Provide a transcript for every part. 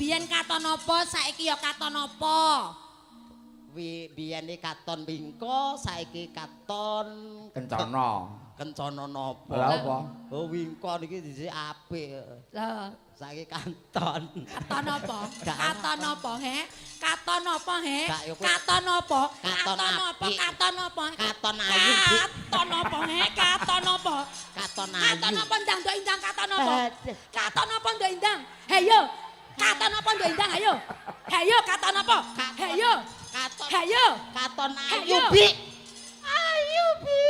Mbiyen katon apa, saiki ya katon apa? Wi biyen iki katon wingko, saiki katon Kencana. Kencana napa? Lah apa? Oh, wingko niki dhisik apik. Lah, Saiki katon. katon apa? Gak. Katon apa, he? Katon apa, he? Gak, ya kowe- Katon apa? Katon Katon apa? apik. Katon apa? Katon ayu, Dik. Katon apa, he? Katon apa? Katon ayu. Katon apa ndang ndok indang katon apa? Aduh. Katon apa ndok indang? Hayo. Katon apa ndok indang ayo. Hayo katon apa? Hayo. Katon. Hayo. Katon ayu, Ayo. Bi. Ayu, Bi.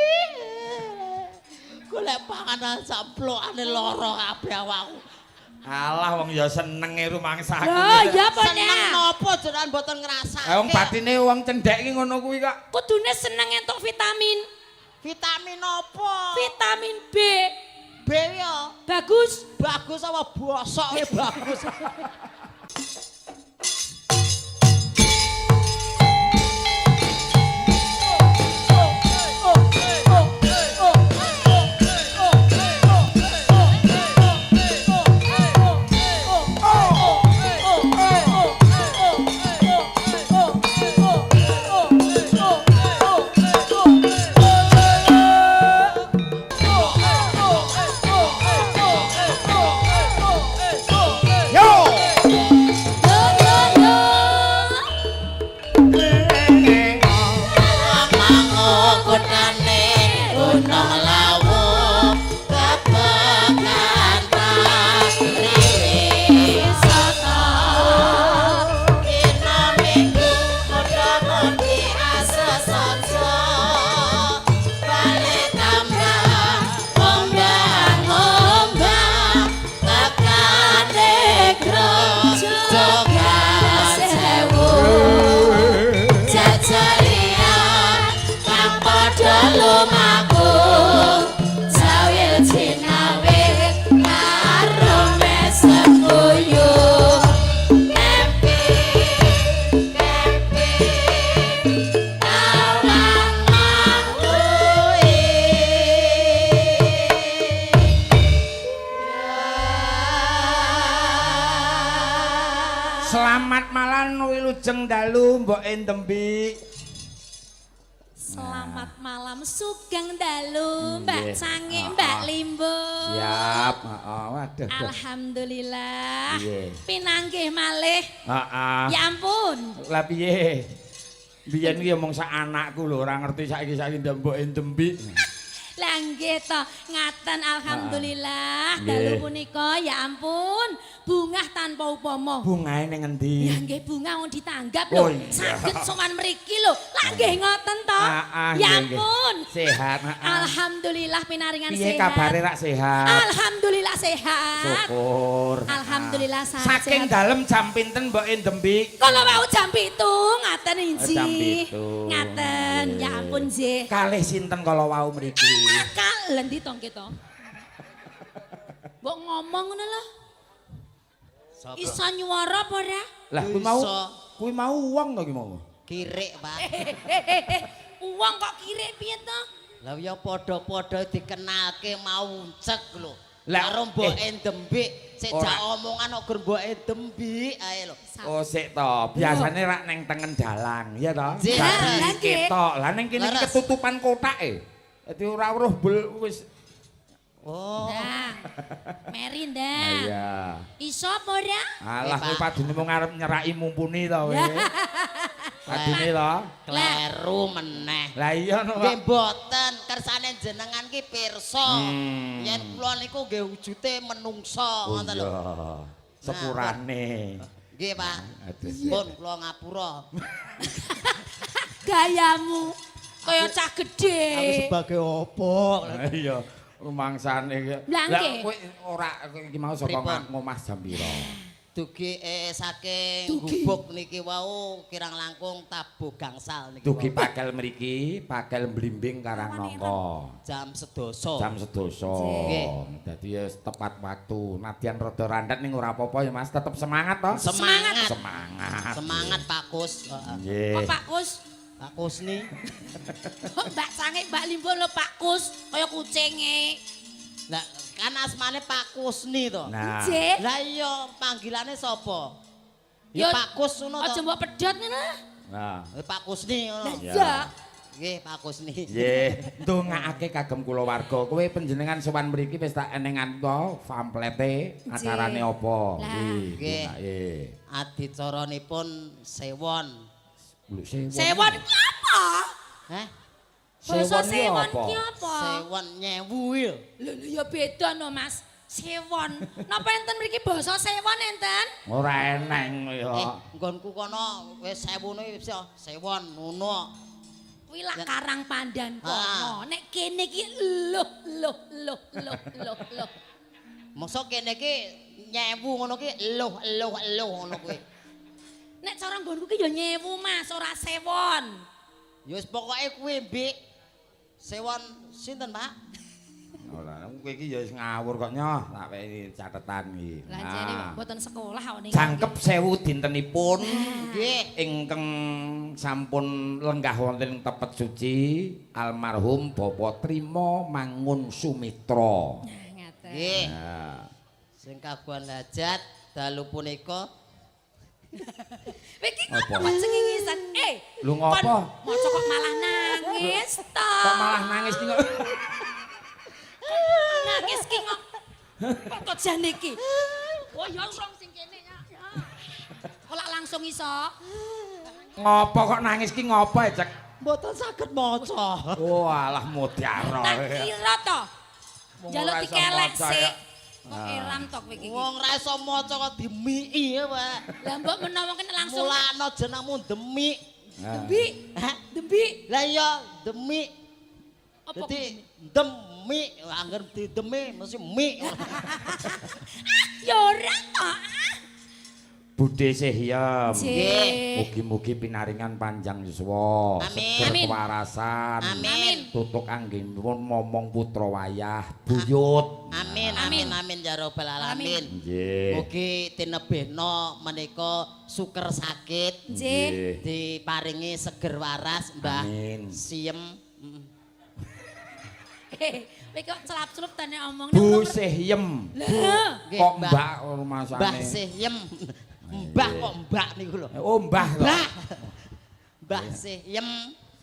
Golek panganan samplokane lara kabeh awakku. Alah wong ya senenge rumangsaku. Lho, ya apa Seneng nek? napa jenengan mboten ngrasake? Eh wong batine wong cendhek iki ngono kuwi kok. Kudune seneng entuk vitamin. Vitamin apa? Vitamin B. B ya. Bagus. Bagus apa bosok ya bagus. Yo. Yo yo yo. Mangokutane Gunung Lawu kebekan Wisata. Dina Minggu muda-mudi asesaja balik tambah ombang-ombang tekane grojogan Sewu. Jajalian kang padha lumaku Sawil jinawe karo mesembuyu. Kepi kepi tawang mangluwe. Selamat malam wilujeng dalu Mbok Endembi. Selamat malam sugeng dalu Mbak Nggih. Cange, Ah, Mbak ah. Limbo. Siap, heeh. Waduh. Duh. Alhamdulillah. Nggih. Pinanggih malih. Heeh. Ya ampun. Lah piye? Biyen ki mung sak anakku lho, ora ngerti saiki-saiki ndak Mbok Endembi. Lah nggih to, ngaten alhamdulillah. Ah. Dalu Nggih. punika ya ampun, bungah tanpa upama. Bungae ning endi? Ya nggih bunga wong ditanggap lho. Oh, iya. Saged sowan mriki lho. Lah nggih ngoten to. Ah, ah, Ya nggih, nggih. ampun. Sehat, heeh. Alhamdulillah pinaringan Piye sehat. kabare rak sehat? Alhamdulillah sehat. Syukur. Alhamdulillah sehat. Saking dalem jam pinten Mbok Endembi? Kalau wau jam 7 ngaten inji. Oh, jam 7. Ngaten, ya ampun nggih. Kalih sinten kala wau mriki? Akal lha ndi to nggih to? Mbok ngomong ngono lho. Iso nyuwara apa ora? Lah kuwi mau Iso. kuwi mau wong to ki mau. Kirik, Pak. Wong kok kirik piye to? Lah ya padha-padha dikenalke mau uncek lho. Lah, Karo mbok Endembik, sik Ora. jak omongan kok gur mbok Endembik ae lho. Oh sik to, biasane rak neng tengen dalang, ya to? Nggih. Dadi Lah, nggih. ketok. Lah ning kene iki Leres. ketutupan kotake. Dadi ora weruh bel wis. Oh. Ndang. Meri ndang. Iya. Iso apa ora? Alah Nggih, kowe Pak. padune mung arep nyeraki mumpuni to kowe. Padune to. Kleru meneh. Lah iya no, Nggih Pak. mboten, kersane jenengan ki pirsa. Hmm. Yen kula niku nggih wujude menungsa Oh ngoten lho. iya. Sepurane. Nggih, Pak. Aduh. Pun kula ngapura. Gayamu kaya cah gedhe. Aku sebagai opo? Lah iya, rumangsane iki. Lah, Lah nggih. kowe ora iki mau saka Pripun? ngomah jam pira? Dugi saking Dugi. gubuk niki wau kirang langkung tabuh gangsal niki. Dugi wau. pakel mriki, pakel Blimbing Karangnangka. Jam sedoso. Jam sedoso. Nggih. Dadi ya tepat waktu. Nadyan rada randat ning ora apa-apa ya Mas, tetep semangat to. Semangat. Semangat. Semangat Pak Kus. Heeh. Nggih. Kok Pak Kus? Pak Kus nih. Kok Mbak Sange Mbak Limbo lho Pak Kus kaya kucinge. Lah kan asmane Pak Kusni to. Nah, Nggih. Lah iya panggilane sapa? Ya Pak Kus ngono to. Aja mbok pedhot ngono. Nah. Ya Pak Kusni ngono. Ya. Iya. Nggih, Pak Kusni. Nggih, ndongaake kagem kulawarga. Kowe panjenengan sowan mriki wis tak enengan to pamflete acarane apa? Lah. Nggih. Ndongake. Adicaranipun sewon. Lho sewon. Sewon ki apa? Hah? Basa Sewon ki sewon apa? ki apa? Sewon nyewu lho. Lho lho ya beda no Mas. Sewon. Napa enten mriki basa sewon enten? Ora eneng ya. Nggonku kono wis sewune wis sewon ngono. Kuwi lak Karang Pandan kono. Ah. Nek kene iki loh loh loh loh loh loh. Mosok kene iki nyewu ngono ki eluh eluh eluh ngono kuwi. Nek cara nggonku ki ya nyewu Mas, ora sewon. Ya wis pokoke kuwi, Mbik. Sewon sinten, Pak? Ora, kowe iki ya wis ngawur kok nyoh, tak wehi catetan iki. Lah jane mboten sekolah kok niki. Jangkep 1000 dintenipun Nggih. ingkang sampun lenggah wonten ing tepet suci almarhum Bapak Trimo Mangun Sumitra. Nah, ngaten. Nggih. Nah, Sing kagungan hajat dalu punika Kowe iki Apa? ngopo kok cengengisan? Eh, Lho, ngopo? kon Maca kok malah nangis to. Kok malah nangis ki kok? Nangis ki ngop. Kok to jane iki? Oh ya urung sing kene ya. Ya. Kok lak langsung iso? Ngopo kok nangis ki ngopo ya, Cek? Mboten saged maca. Oh, alah mudaro. Tak kira to. Wong Njaluk ora iso dikelek maca, sik. ya. Kok eram to kowe iki. Wong ra iso maca kok dimiki ya, Pak. Lah mbok menawa kene langsung Mulane jenengmu demik. dembi. Hah? Dembi. Lah iya, demik. Apa Dadi demik, angger didemi mesti mik. Ya ora to. Budhe Sehyem. Nggih. Mugi-mugi pinaringan panjang yuswa, Amin. seger Amin. kewarasan. Amin. Tutuk anggenipun momong putra wayah buyut. Amin, amin, amin ya rabbal alamin. Nggih. Mugi tinebihna menika suker sakit, Nggih. diparingi seger waras Mbah Amin. Siem. Eh, kowe kok celap-celup tane omong. Bu Sehyem. Lah. Nggih, Kok Mbah. mbak rumasane? Mbah Sehyem. Mbah kok mbak niku lho. Oh, mbah kok. Mbah. Mbah Sehyem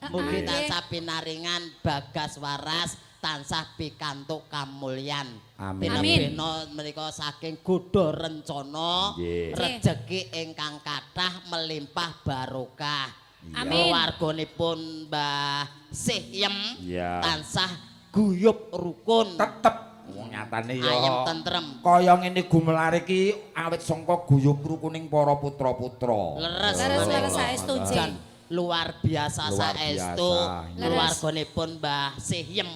mugi Nggih. tansah pinaringan bagas waras tansah pikantuk kamulyan. Amin. Tinebihna menika saking godha rencana Nggih. rejeki ingkang kathah melimpah barokah. Amin. Keluarganipun Mbah Sehyem Iya. tansah guyub rukun, Tetep wong nyatane ya. ayem tentrem. Kaya ngene gumelar iki awit sangka guyub rukuning para putra-putra. Leres, Leres, menika. leres, saestu, Jeng. Jan luar biasa Luar saestu biasa, iya. keluarganipun Mbah Sehyem.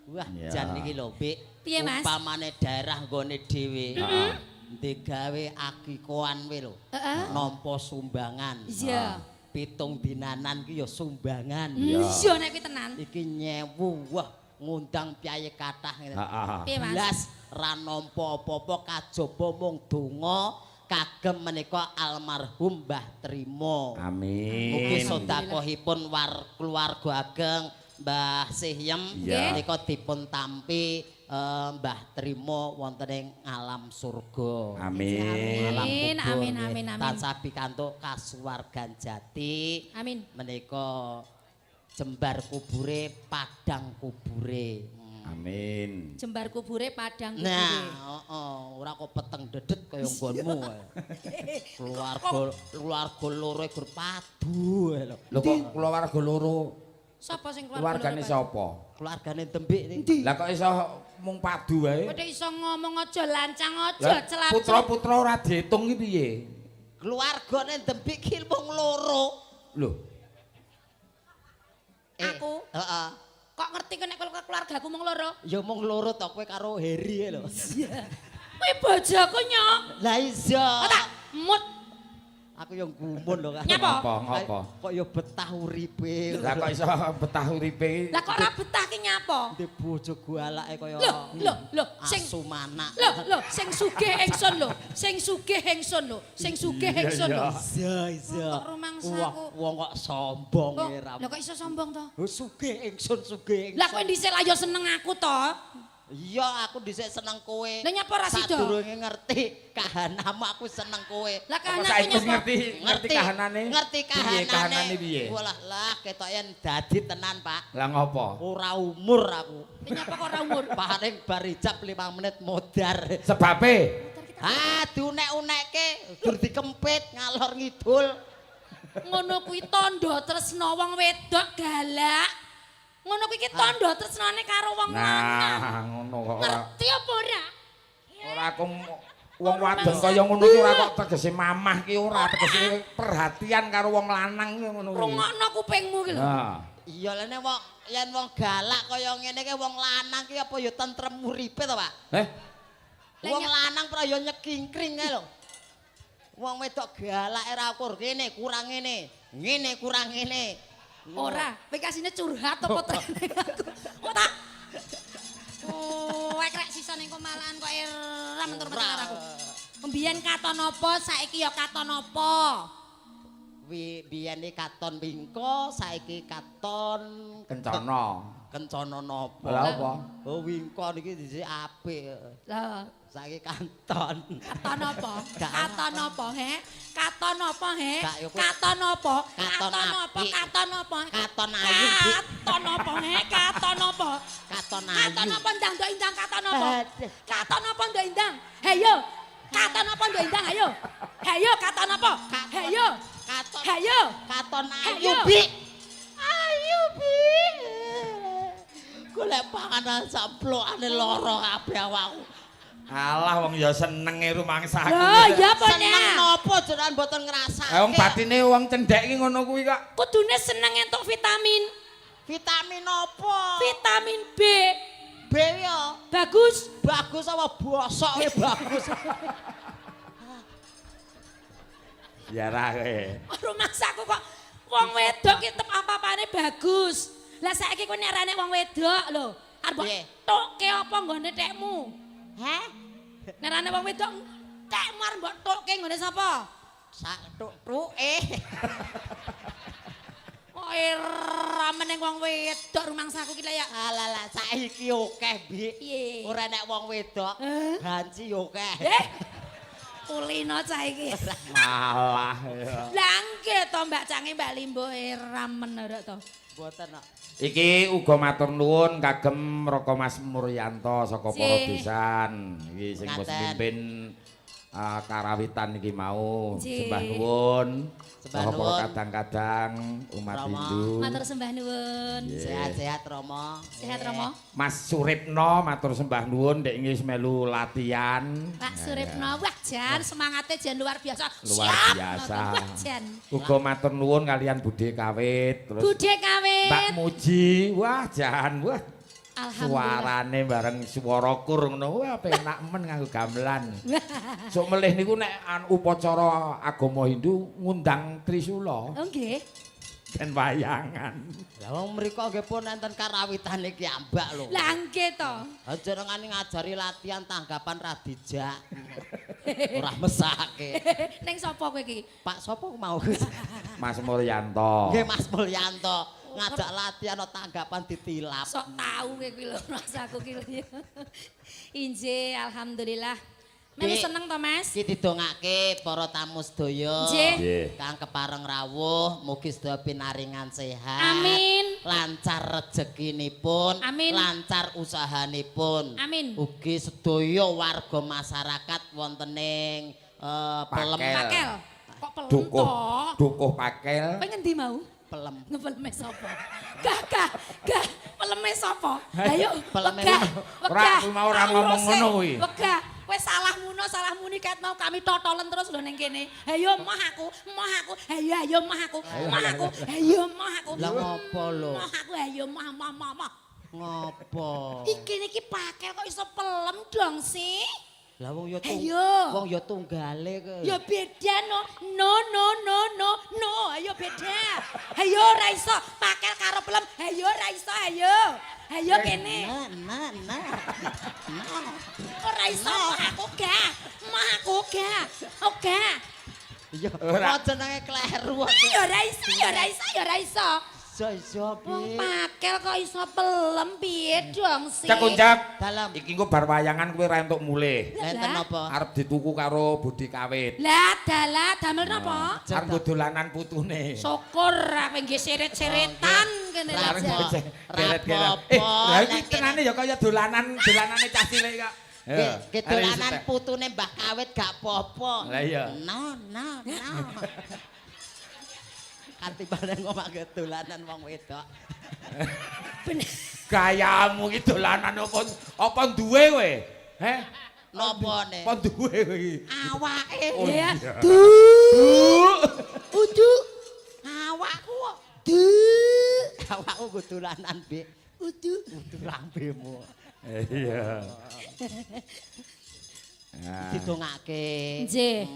Wah, Iya. jan iki lho, Bik. Piye, Mas? Umpamane daerah nggone dhewe. Heeh. Digawe akikoan kuwi lho. Heeh. Nampa sumbangan. Iya. Pitung dinanan ki ya sumbangan. Iya nek kuwi tenan. Iki nyewu, wah ngundang piyayi kathah ngene. Heeh. Piye, Mas? Blas ra nampa apa-apa kajaba mung donga kagem menika almarhum Mbah Trimo. Amin. Mugi sedekahipun war keluarga ageng Mbah Sehyem Iya. menika dipun tampi Mbah Trimo wonten ing alam surga. Amin. Alam Amin, kubur, amin, nggih. amin, amin. Tansah pikantuk kasuwargan jati. Amin. Menika jembar kubure padang kubure. Amin. Jembar kubure padang kubure. Nah, heeh, ora kok peteng dedet kaya nggonmu. Keluarga keluarga loro gur padu ae lho. Lho kok keluarga loro? Sapa sing keluarga? Keluargane sapa? Keluargane Dembik niki. Lah kok iso mung padu wae? Kowe iso ngomong aja lancang aja Lah, celap. Putra-putra ora diitung iki piye? Keluargane Dembik ki mung loro. Lho, Aku? Heeh. Kok ngerti kok nek keluargaku mung loro? Ya mung loro to kowe karo Heri ae lho. Kuwi bojoku nyok. Lah iya. Oh tak mut. Aku yo gumun lho. Nyapa? Ngopo, ngopo? Kok yo betah uripe. Lah kok iso betah uripe? Lah kok ora betah ki nyapa? Ndek bojo galake kaya Lho, lho, lho, sing asu manak. lho, lho, sing sugih ingsun lho, sing sugih ingsun lho, sing sugih ingsun lho. Iya, iya. Kok rumangsaku? Wah, wong kok sombong Kok ya, Ram. lho kok iso sombong to? Oh, sugih ingsun, sugih ingsun. Lah kowe dhisik lah ya seneng aku to. Iya, aku dhisik seneng kowe. Lah nyapa ora sida? Sadurunge ngerti kahananmu aku seneng kowe. Lah Apa kahananku saiki wis nyapa? ngerti ngerti kahanane? Ngerti Piye kahanane. kahanane piye? Walah lah ketok yen dadi tenan, Pak. Lah ngopo? Ora umur aku. Lah nyapa kok ora umur? Paling bar ijab 5 menit modar. Sebabe Ah, diunek-unekke, dur dikempit ngalor ngidul. Ngono kuwi tandha tresna wong wedok galak. Ngono kuwi ki tandha tresnane karo wong lanang. Nah, ngono kok ora. Ngerti apa ora? Ora aku wong wadon kaya ngono ki ora kok tegese mamah ki ora, tegese perhatian karo wong lanang ki ngono kuwi. Rungokno kupingmu ki lho. Nah, Iya lene wong yen wong galak kaya ngene ki wong lanang ki apa ya tentrem uripe to, Pak? eh Wong lanang pra ya nyekingkring kae lho. Wong wedok galak ora ukur kene kurang ngene, ngene kurang ngene. Ora, kowe kasine curhat apa trene aku. Kok tak Oh, rek sisa ning kemalaan kok era mentur-mentur karo aku. Mbiyen katon apa, saiki ya katon apa? Wi biyen iki katon wingko, saiki katon kencana. Kencana napa? Lah apa? Oh wingko niki dhisik apik. Lah, Saiki katon. katon apa? Gak. Katon apa, he? Katon apa, he? Gak, ya kuwi. Katon apa? Katon Katon apa? apik. Katon apa? Katon ayu, Dik. Katon apa, he? Katon apa? Katon ayu. Katon apa ndang ndok indang katon apa? Aduh. Katon apa ndok indang? Hayo. Katon apa ndok indang ayo. Hayo katon apa? Hayo. Katon. Hayo. Katon ayu, Ayo. Bi. Ayu, Bi. Golek panganan samplokane lara kabeh awakku. Alah wong ya senenge rumangsa aku. Lho, ya apa Seneng nek? napa jenengan mboten ngrasake? Eh wong batine wong cendhek ki ngono kuwi kok. Kudune seneng entuk vitamin. Vitamin apa? Vitamin B. B ya. Bagus. Bagus apa bosok ya bagus. Ya ra kowe. Rumangsaku kok wong wedok ki tetep apa-apane bagus. Lah saiki kowe nek rene wong wedok lho, arep mbok Piye? tokke apa nggone tekmu? Heh? Nek rene wong wedok tekmu arep mbok tokke nggone sapa? Sak tuk-tuke. Kok era meneng wong wedok rumangsaku ki lha ya. Alah lah saiki akeh, Bi. Piye? Ora nek wong wedok, Heh? banci akeh. Eh. Kulino cah iki. Malah ya. Lah nggih to Mbak Cange Mbak Limbo era men ora to. Mboten kok. Iki uga matur nuwun kagem Raka Mas Muryanto saka para Nggih. desan. Iki sing wis Ngaten. mimpin karawitan iki mau. Nggih. Sembah nuwun. Sembah Saka para nuwun. kadang-kadang umat Rama. Hindu. Matur sembah nuwun. Nggih. Sehat-sehat Rama. Sehat Romo. Mas Suripno matur sembah nuwun ndek iki wis melu latihan. Pak Suripno, wah jan semangate jan luar biasa. Luar Siap, biasa. Wah jan. Uga matur nuwun kalian Bude Kawit terus Bude kawit. Mbak Muji, wah jan wah. Alhamdulillah. Suarane bareng swara kur ngono, wah penak men nganggo gamelan. Sok melih niku nek upacara agama Hindu ngundang Trisula Oh nggih. ben wayangan. Lah wong mriku nggih pun enten karawitane ki ambak lho. Lah nggih to. Jenengane ngajari latihan tanggapan ra dijak. Ora mesake. Ning sapa kowe iki? Pak sapa mau? Mas Mulyanto. Nggih Mas Mulyanto ngajak latihan no tanggapan ditilap. Sok tau kowe kuwi lho rasaku ki lho. Injih, alhamdulillah. Melu Dik. seneng to, Mas? Iki didongake para tamu sedaya. Nggih. Nggih. Kang kepareng rawuh, mugi sedaya pinaringan sehat. Amin. Lancar rezekinipun, Amin. lancar usahanipun. Amin. Ugi sedaya warga masyarakat wonten ing Pelem Pakel. Pakel. Kok pelem Dukuh, to? dukuh pakel. Kowe ngendi mau? Pelem. Ngepeleme sapa? Gah gah gah, peleme sapa? Ayo, Peleme wegah, Ora, wegah. kuwi mau ora ngomong ngono kuwi. Wegah, kowe salah muno, salah muni ket mau kami totolen terus lho ning kene. Ayo moh aku, moh aku. Ayo ayo moh aku, moh aku. Ayo moh aku. Lah ngopo lho? Moh aku ayo moh moh moh moh. Ngopo? Iki niki pakel kok iso pelem dong sih? Lah wong ya Ayo. wong ya tunggale ke. Ya beda no. No no no no no. Ayo beda. Ayo ora iso pakel karo pelem. Ayo ora iso ayo. Ayo kene. Nah, nah, nah. Nah. Ora iso mah aku gak. Mah aku gak. Oh gak. Iya, Ora. kok jenenge kleru. Ya ora iso, ya ora iso, ya ora iso. Iso-iso Wong piye. Pakel kok iso pelem piye dong sih? Cek Uncek. Dalem. Iki engko bar wayangan kowe ra entuk mulih. Lah enten napa? Arep dituku karo Budi Kawit. Lah dalah damel napa? Arep nggo dolanan putune. Syukur aku nggih seret-seretan kene Ra Arep aja. apa. geret-geret. Rapopo, Lha iki nek kene- tenane ya kaya dolanan-dolanane cah cilik kok. Nggih, dolanan putune Mbah Kawit gak apa-apa. Lah iya. No, no, no. Kanthi bareng ngomong dolanan wong wedok. Bener. Gayamu iki dolanan apa apa duwe kowe? Heh? Napa ne? Apa duwe kowe iki? Awake. Oh, Ya. iya. Du. Udu. Awakku kok. Du. Awakku nggo dolanan, Bik. Udu. Udu lambemu. Iya. Nah. Didongake. Nggih.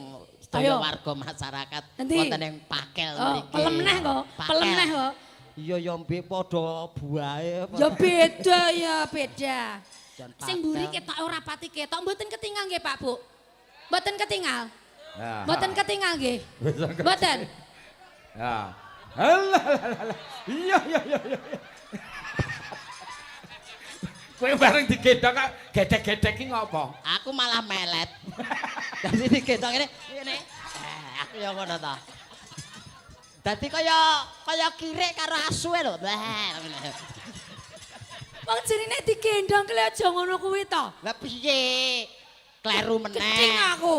Sedaya Ayo. warga masyarakat Endi? wonten ing Pakel Oh, mriki. pelem neh kok. Pelem Pakel. neh kok. Iya ya Mbik padha buahe. Ya beda ya beda. Jan Sing mburi pakel. ketok ora pati ketok, mboten ketinggal nggih Pak Bu. Mboten ketinggal. Nah. Mboten ketinggal nggih. Mboten. Ya. Alah alah alah. Iya iya iya iya. Kowe bareng digendong kok gedek-gedek iki ngopo? Aku malah melet. Dadi digendong ngene, ngene. Aku ya ngono ta. Dadi kaya kaya kirik karo asu e lho. Bleh, ngene. Wong jenenge digendong ki aja ngono kuwi to. Lah piye? Kleru meneh. Keting aku.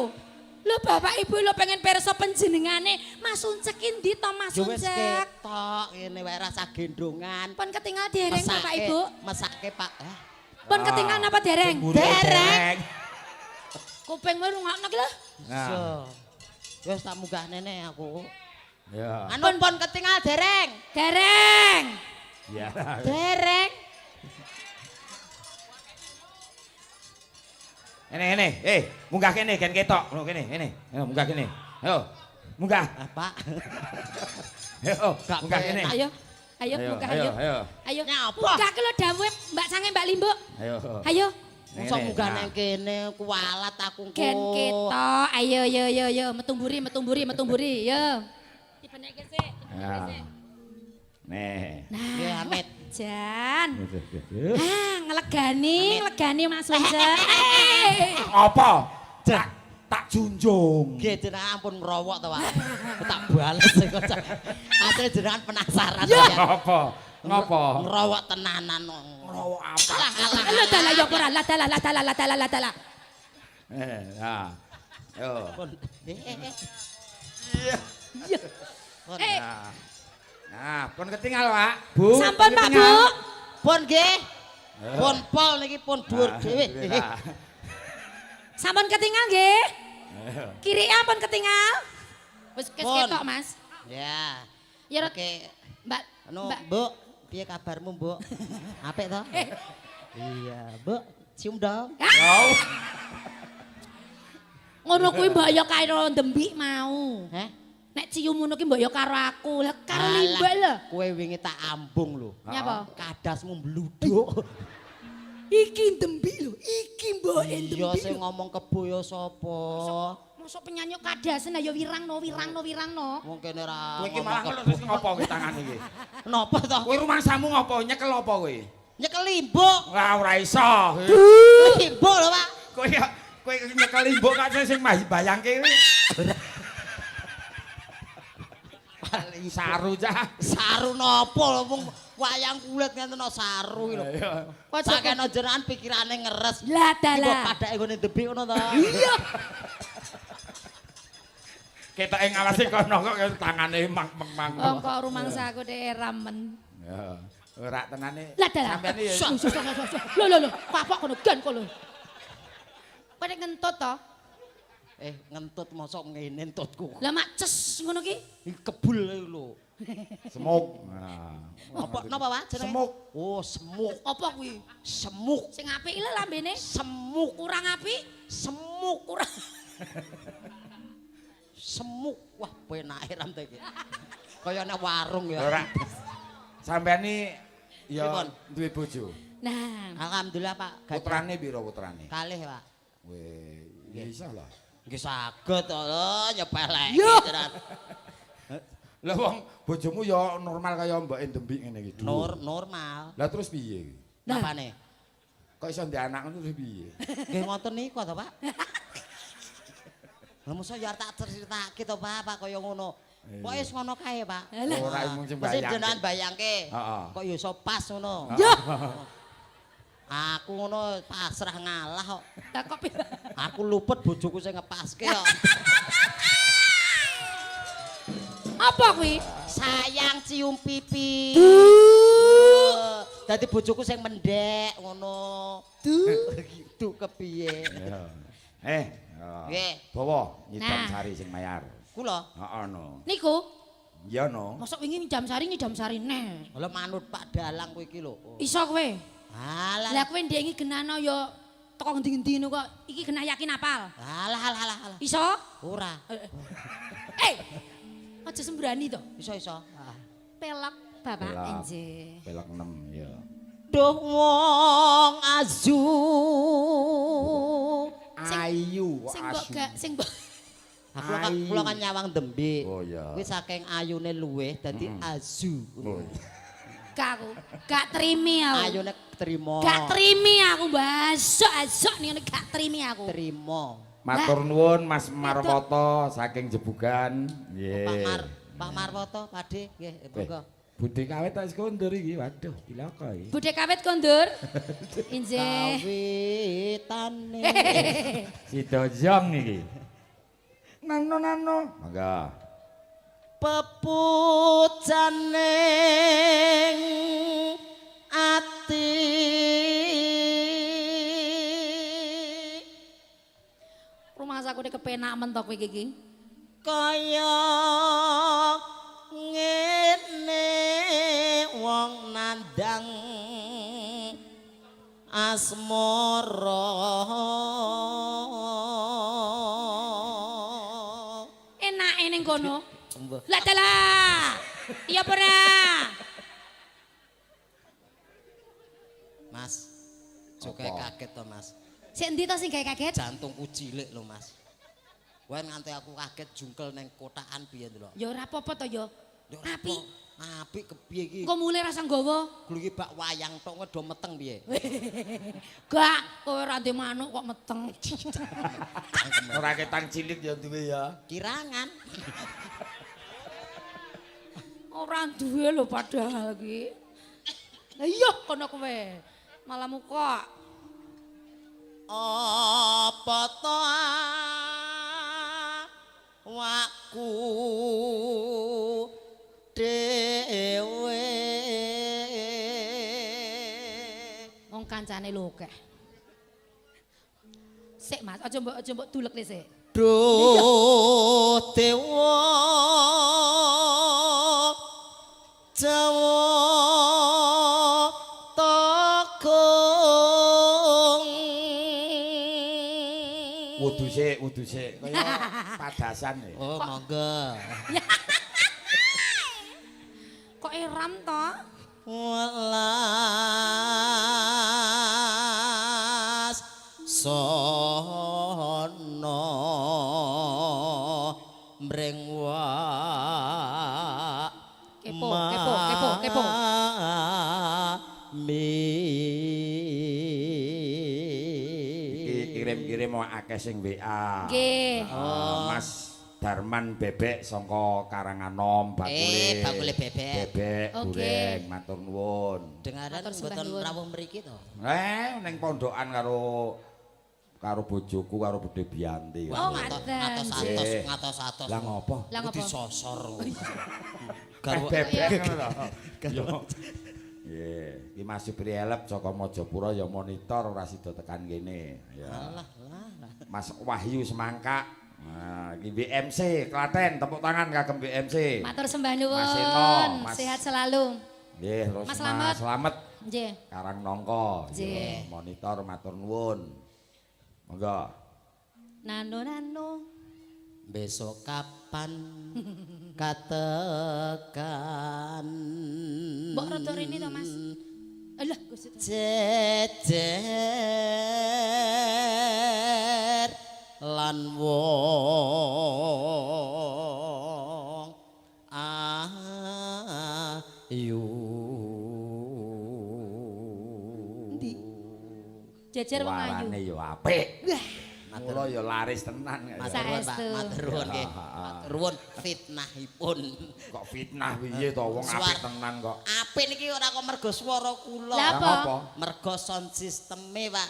Lho bapak ibu lho pengen pirsa panjenengane Mas Uncek ki ndi to Mas Yo wis Uncek? ketok ngene wae rasa gendongan. Pun ketinggal dereng Bapak Ibu. Mesake Pak. Eh, Pun ketinggal napa dereng? Mburi Dereng. Kupingmu rungokno ki lho. Nah. Iya. Wis tak munggah nene aku. Ya. Anu pun ketinggal dereng. Dereng. Ya. Dereng. Ini ini, munggah kene gen ketok. Ngono kene, ngene. Ayo munggah kene. Ayo. Munggah. Ah, Pak. Ayo, Gak munggah kene. penak. Ayo. Ayo Ayo, munggah ayo, ayo. ayo. Ayo. Nyapa? Munggah ki lho dawuhe Mbak Sange Mbak Limbuk. Ayo. Ayo. Mosok Ngene, munggah nah. nang kene kualat aku engko. Gen ketok. Ayo yo yo yo metu mburi metu mburi metu mburi yo. Dibenekke sik, dibenekke Ya. sik. Nih. Nah, Nggih, amit. Jan. Ah, nglegani, nglegani Mas Uncek. Eh. Apa? Tak tak junjung. Nggih jenengan ampun ngrowok to, Pak. Tak bales kok. Asline jenengan penasaran Ya. ya. Ngopo? Ngopo? Ngrowok tenanan kok. Ngrowok apa? Alah alah. Lho dalah ya ora, lah dalah lah dalah lah dalah lah dalah. Nah. Yo. Pun. Eh. Iya. Iya. Pun. Eh. Nah. Nah, pun ketinggal, Pak. Bu. Sampun Pak Bu. ketinggal. Pun nggih. Pun pol niki pun dhuwur Nah, dhewe. nah. Sampun ketinggal nggih. Kiri ampun ketinggal. Wis Pun. ketok Mas. Ya. Ya Rot. Oke. Mbak Anu, Mbak. Mbok, piye kabarmu, Mbok? Apik to? Iya, Mbok, cium dong. Yo. Ngono kuwi mbok ya karo ndembik mau. Heh? Nek cium ngono ki mbok ya karo aku. Lah karo Alah, limbuk lho. Kowe wingi tak ambung lho. Nyapa? Kadasmu mbluduk. Iki ndembik lho, iki mboke Iya ndembik. sing ngomong kebo ya sapa? Mosok penyanyi kadasen ayo wirangno wirangno wirangno. Wong kene ra. Kowe iki ngomong malah kebo. ngono terus ngopo kowe tangan iki? Napa to? Kowe rumangsamu ngopo? Nyekel apa kowe? Nyekel limbuk. Wah, ora iso. Limbuk lho, Pak. Kowe kowe nyekel limbuk kok sing bayangke kuwi. Saru cah. Saru napa lho wong wayang kulit ngenten no saru iki lho. Kok Sakeno jenengan pikirane ngeres. Lah Iki kok dalah. padake nggone ndebik ngono to. Iya. Ketoke ngawasi kono kok tangane mang-mang. Oh kok rumangsaku dhek ramen. Ya, ora tenane. Lah dalah. Sampeyan iki ya Lho lho lho, kapok kono gen kono. Kowe nek ngentut to? Ngentut mosok ngene entutku. Lah mak ces ngono ki. Iki kebul iki lho. Semuk. Nah. Apa napa Pak jenenge? Semuk. Oh, semuk. Apa kuwi? Semuk. Sing apik lho lambene. Semuk. Kurang apik, Semuk. kurang. Semuk. Wah, penake ram ta iki. Kaya nek warung ya. Ora. Sampeyan iki ya Pripun? duwe bojo. Nah, Alhamdulillah Pak. Gadah Putrane pira putrane? Kalih Pak. Weh, ya iso lah. Nggih saged to lho nyepeleke Yo. jenengan. Lah wong bojomu ya normal kaya mbok Dembik ngene iki. Normal. Lah terus piye? Nah. Apane? Kok iso ndek anak ngono terus piye? Nggih ngoten niku to, Pak. Lah mosok ya tak critake to, Pak, Pak kaya ngono. Pokoke wis ngono kae, Pak. Alah. Ora mung sing Mesti bayangke. jenengan bayangke. Heeh. Kok ya iso pas ngono. Yo, Aku ngono pasrah ngalah kok. lah kok Aku luput bojoku sing ngepaske kok. Apa kuwi? Sayang cium pipi. Dadi bojoku sing mendek ngono. Du. Gitu kepiye? Ya. Eh, Nggih. Bawa nyidam Nah. sari sing mayar. Kula Heeh no. Niku, Iya no. mosok wingi nyidam sari nyidam sari neh. lha manut Pak Dalang kowe iki lho. Iso kowe. Alah. Lah kowe ndek iki genano ya teko ngendi-ngendi ngono kok. Iki genah yakin apal. Alah alah alah alah. Iso? Ora. Eh. Aja sembrani to. Iso iso. Pelok Bapak Pelok. enje. Pelok 6 ya. Duh wong azu. Ayu kok Sing mbok asu. gak sing mbok Aku kan Ayu. kula kan nyawang Dembe. Oh, iya. Kuwi saking ayune luweh dadi azu. Oh, iya. gak aku. Gak terimi aku. Ayune trimo. Gak terimi aku basok asok ning ngene gak terimi aku. Trimo. Matur nuwun Mas Marwoto saking Jebugan. Nggih. Pak Mar, Pak Marwoto, Pakde, nggih, monggo. Budhe kawit tak wis kondur iki. Waduh, cilaka iki. Budhe kawit kondur. Injih. Kawitane. Sida jong iki. Nano nano. Mangga. Pepujane ati. Rumah aku nek kepenak men to kowe iki. Kaya ngene wong nandang asmara. Enake ning kono. Mbah. Lah dalah. Iya apa ora? Mas, jogae Apa? kaget to, Mas. Sik endi to sing gawe kaget? Jantungku cilik lho, Mas. Wae nganti aku kaget jungkel neng kotakan piye ndelok. Ya ora apa-apa to ya. Lho, ora Apik. apa. Apik kepiye iki? Engko mule rasa nggawa. Gulu iki bak wayang tok ngedo meteng piye? Gak, kowe ora ndek manuk kok meteng. Ora ketang cilik ya duwe ya. Kirangan. Ora duwe lho padahal iki. Lah iya kono kowe. Malah muka. Apa to awakku dhewe? Wong kancane lho akeh. Sik Mas, aja mbok dulekne sik. Duh dewa Jawa Tagung. Wudu sik, wudu sik. Kaya padasan ya. Oh monggo. Kok eram to? Welas sono mring wa Kepo, kepo, kepo, kepo. Mi. Iki kirim-kirim mau akeh sing WA. Nggih. Mas Darman Bebek saka Karanganom bakule. Bakule bebek. Bebek Oke. goreng matur nuwun. Dengaran Matur sembah mboten nuwun. rawuh mriki to. Ning pondokan karo karo bojoku karo Bude Bianti. Oh, ngaten. Ngatos-atos, Nggih. ngatos-atos. Lah ngopo? Lah ngopo? Disosor. Eh, Garwa bebek ngono to. Yo. Nggih, iki Mas Supri Elep saka Majapura ya monitor ora sida tekan kene. Ya. Alah, lah. Mas Wahyu Semangka. Nah, iki BMC Klaten, tepuk tangan kagem BMC. Matur sembah Mas Eno, nuwun. Mas- Sehat selalu. Nggih, terus Mas Slamet. Mas Slamet Nggih. Karang Nongko. Nggih. Ya, monitor matur nuwun. Monggo. Nano nano. Besok kapan katekan Mbok rada rene to, Mas. Alah, Gusti. Jejer lan wong Yu. Endi? Jejer wong ayu. Suarane ya apik. Wah, Mula ya laris tenan. Matur nuwun, Pak. Saestu. Matur nuwun nggih. Matur nuwun fitnahipun. Kok fitnah piye to wong apik tenan kok. Apik niki ora kok mergo swara kula. Lah apa? Apa? Mergo sound systeme, Pak.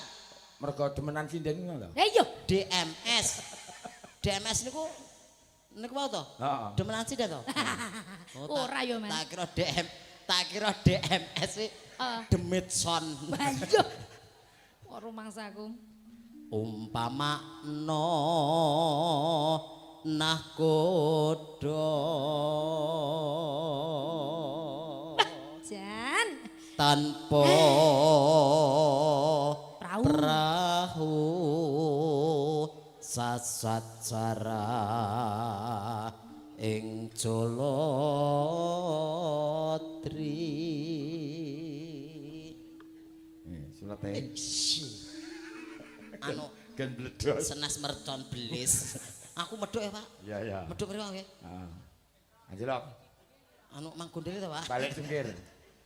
Mergo demenan sinden ngono lho. Lah iya. DMS. DMS niku niku wae to? Heeh. Demenan sinden to? Oh, Ora yo, Mas. Tak kira DM, tak kira DMS iki Heeh. demit sound. Wah iya. Kok rumangsaku. Umpama no nahkoda Jan. tanpa Prau. perahu sasat cara ing Jolodri. Sulete Anu gen bledos. senas mercon belis. Aku medhok ya, Pak. Iya iya. Medhok mriku nggih. Heeh. Anjlok Anu mang gondeli to, Pak. balik sungkir.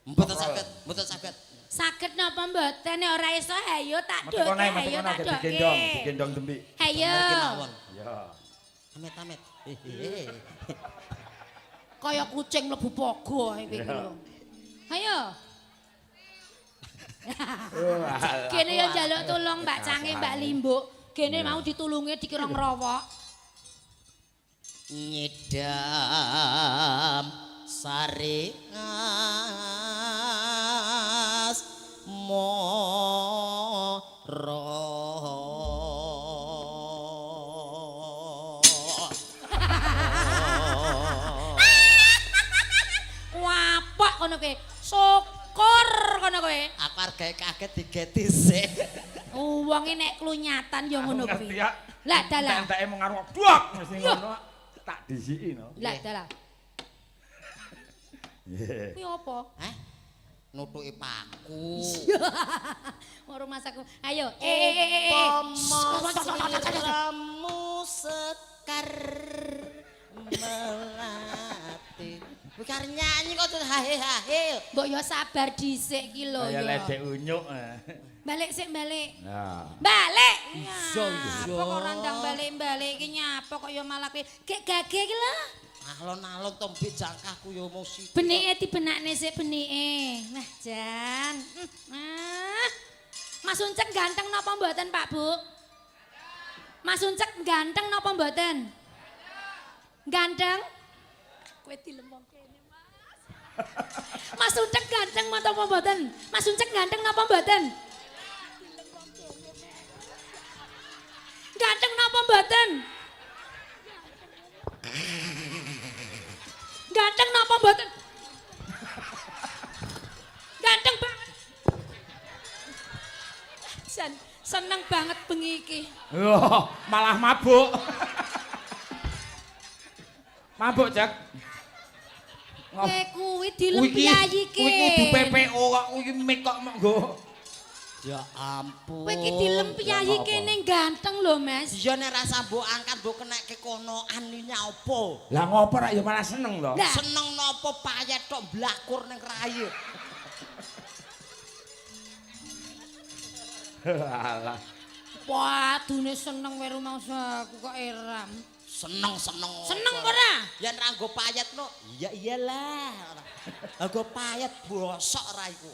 Mboten saged, mboten saged. Saged napa mboten nek ora iso hayo tak Metu doke kono, metu hayo kono tak agak doke. digendong, digendong dembi. Hayo. Mriki mawon. Iya. Amit-amit. Hehehe. Kaya kucing mlebu pogo ae kowe iki lho. Hayo. Kene yo njaluk tulung Mbak Cange Mbak Limbuk. Kene mau ditulungi dikira ngrowok. Nyidam sari ngas moro. Wapok kono kowe. Syukur kono kowe. Aku arep kaget digeti sik. Wonge nek klunyatan ya ngono Ngerti kuwi. ya. Lah dalah. Enteke mung ngarep duak mesti ngono. Tak disiki no. Lah dalah. Nggih. Kuwi apa? Hah? Nutuki paku. Ora masaku. Ayo. Eh. Sliramu sekar melati. Kowe karo nyanyi kok terus hahe hahe. Mbok yo sabar dhisik ki lho Kaya yo. ledek unyuk. Balik sik balik. Nah. Balik. Iya, iya. Nyapa kok ora ndang balik-balik iki nyapa kok yo malah kowe gek gage iki lho. Alon-alon tombe jangkahku yo mau sithik. Benike dibenakne sik benike. Nah, Jan. Ah. Mas Uncek ganteng napa mboten, Pak Bu? Mas Uncek ganteng napa mboten? Ganteng? Kowe dilemong kene, Mas. Mas Uncek ganteng napa mboten? Mas Uncek ganteng napa mboten? Ganteng napa mboten? Ganteng napa mboten? Ganteng banget. Jan, seneng banget bengi iki. Wah, malah mabuk. Mabuk, Cek. Kowe kuwi dilem piyayi ki. Kuwi kudu PPO kok kuwi mik kok mok nggo. Ya ampun. Kowe iki dilem piyayi Ya, apa? kene ganteng lho, Mas. Iya nek rasa mbok angkat mbok kenekke konoan iki nyapo. Lah ngopo rak ya malah seneng lho. Lah. Seneng napa payet tok blakur ning rai. Alah. Wadune seneng wae rumangsa aku kok eram. Seneng-seneng. Seneng ora? Yen ra nggo payet no, iya iyalah. Nggo payet bosok raiku.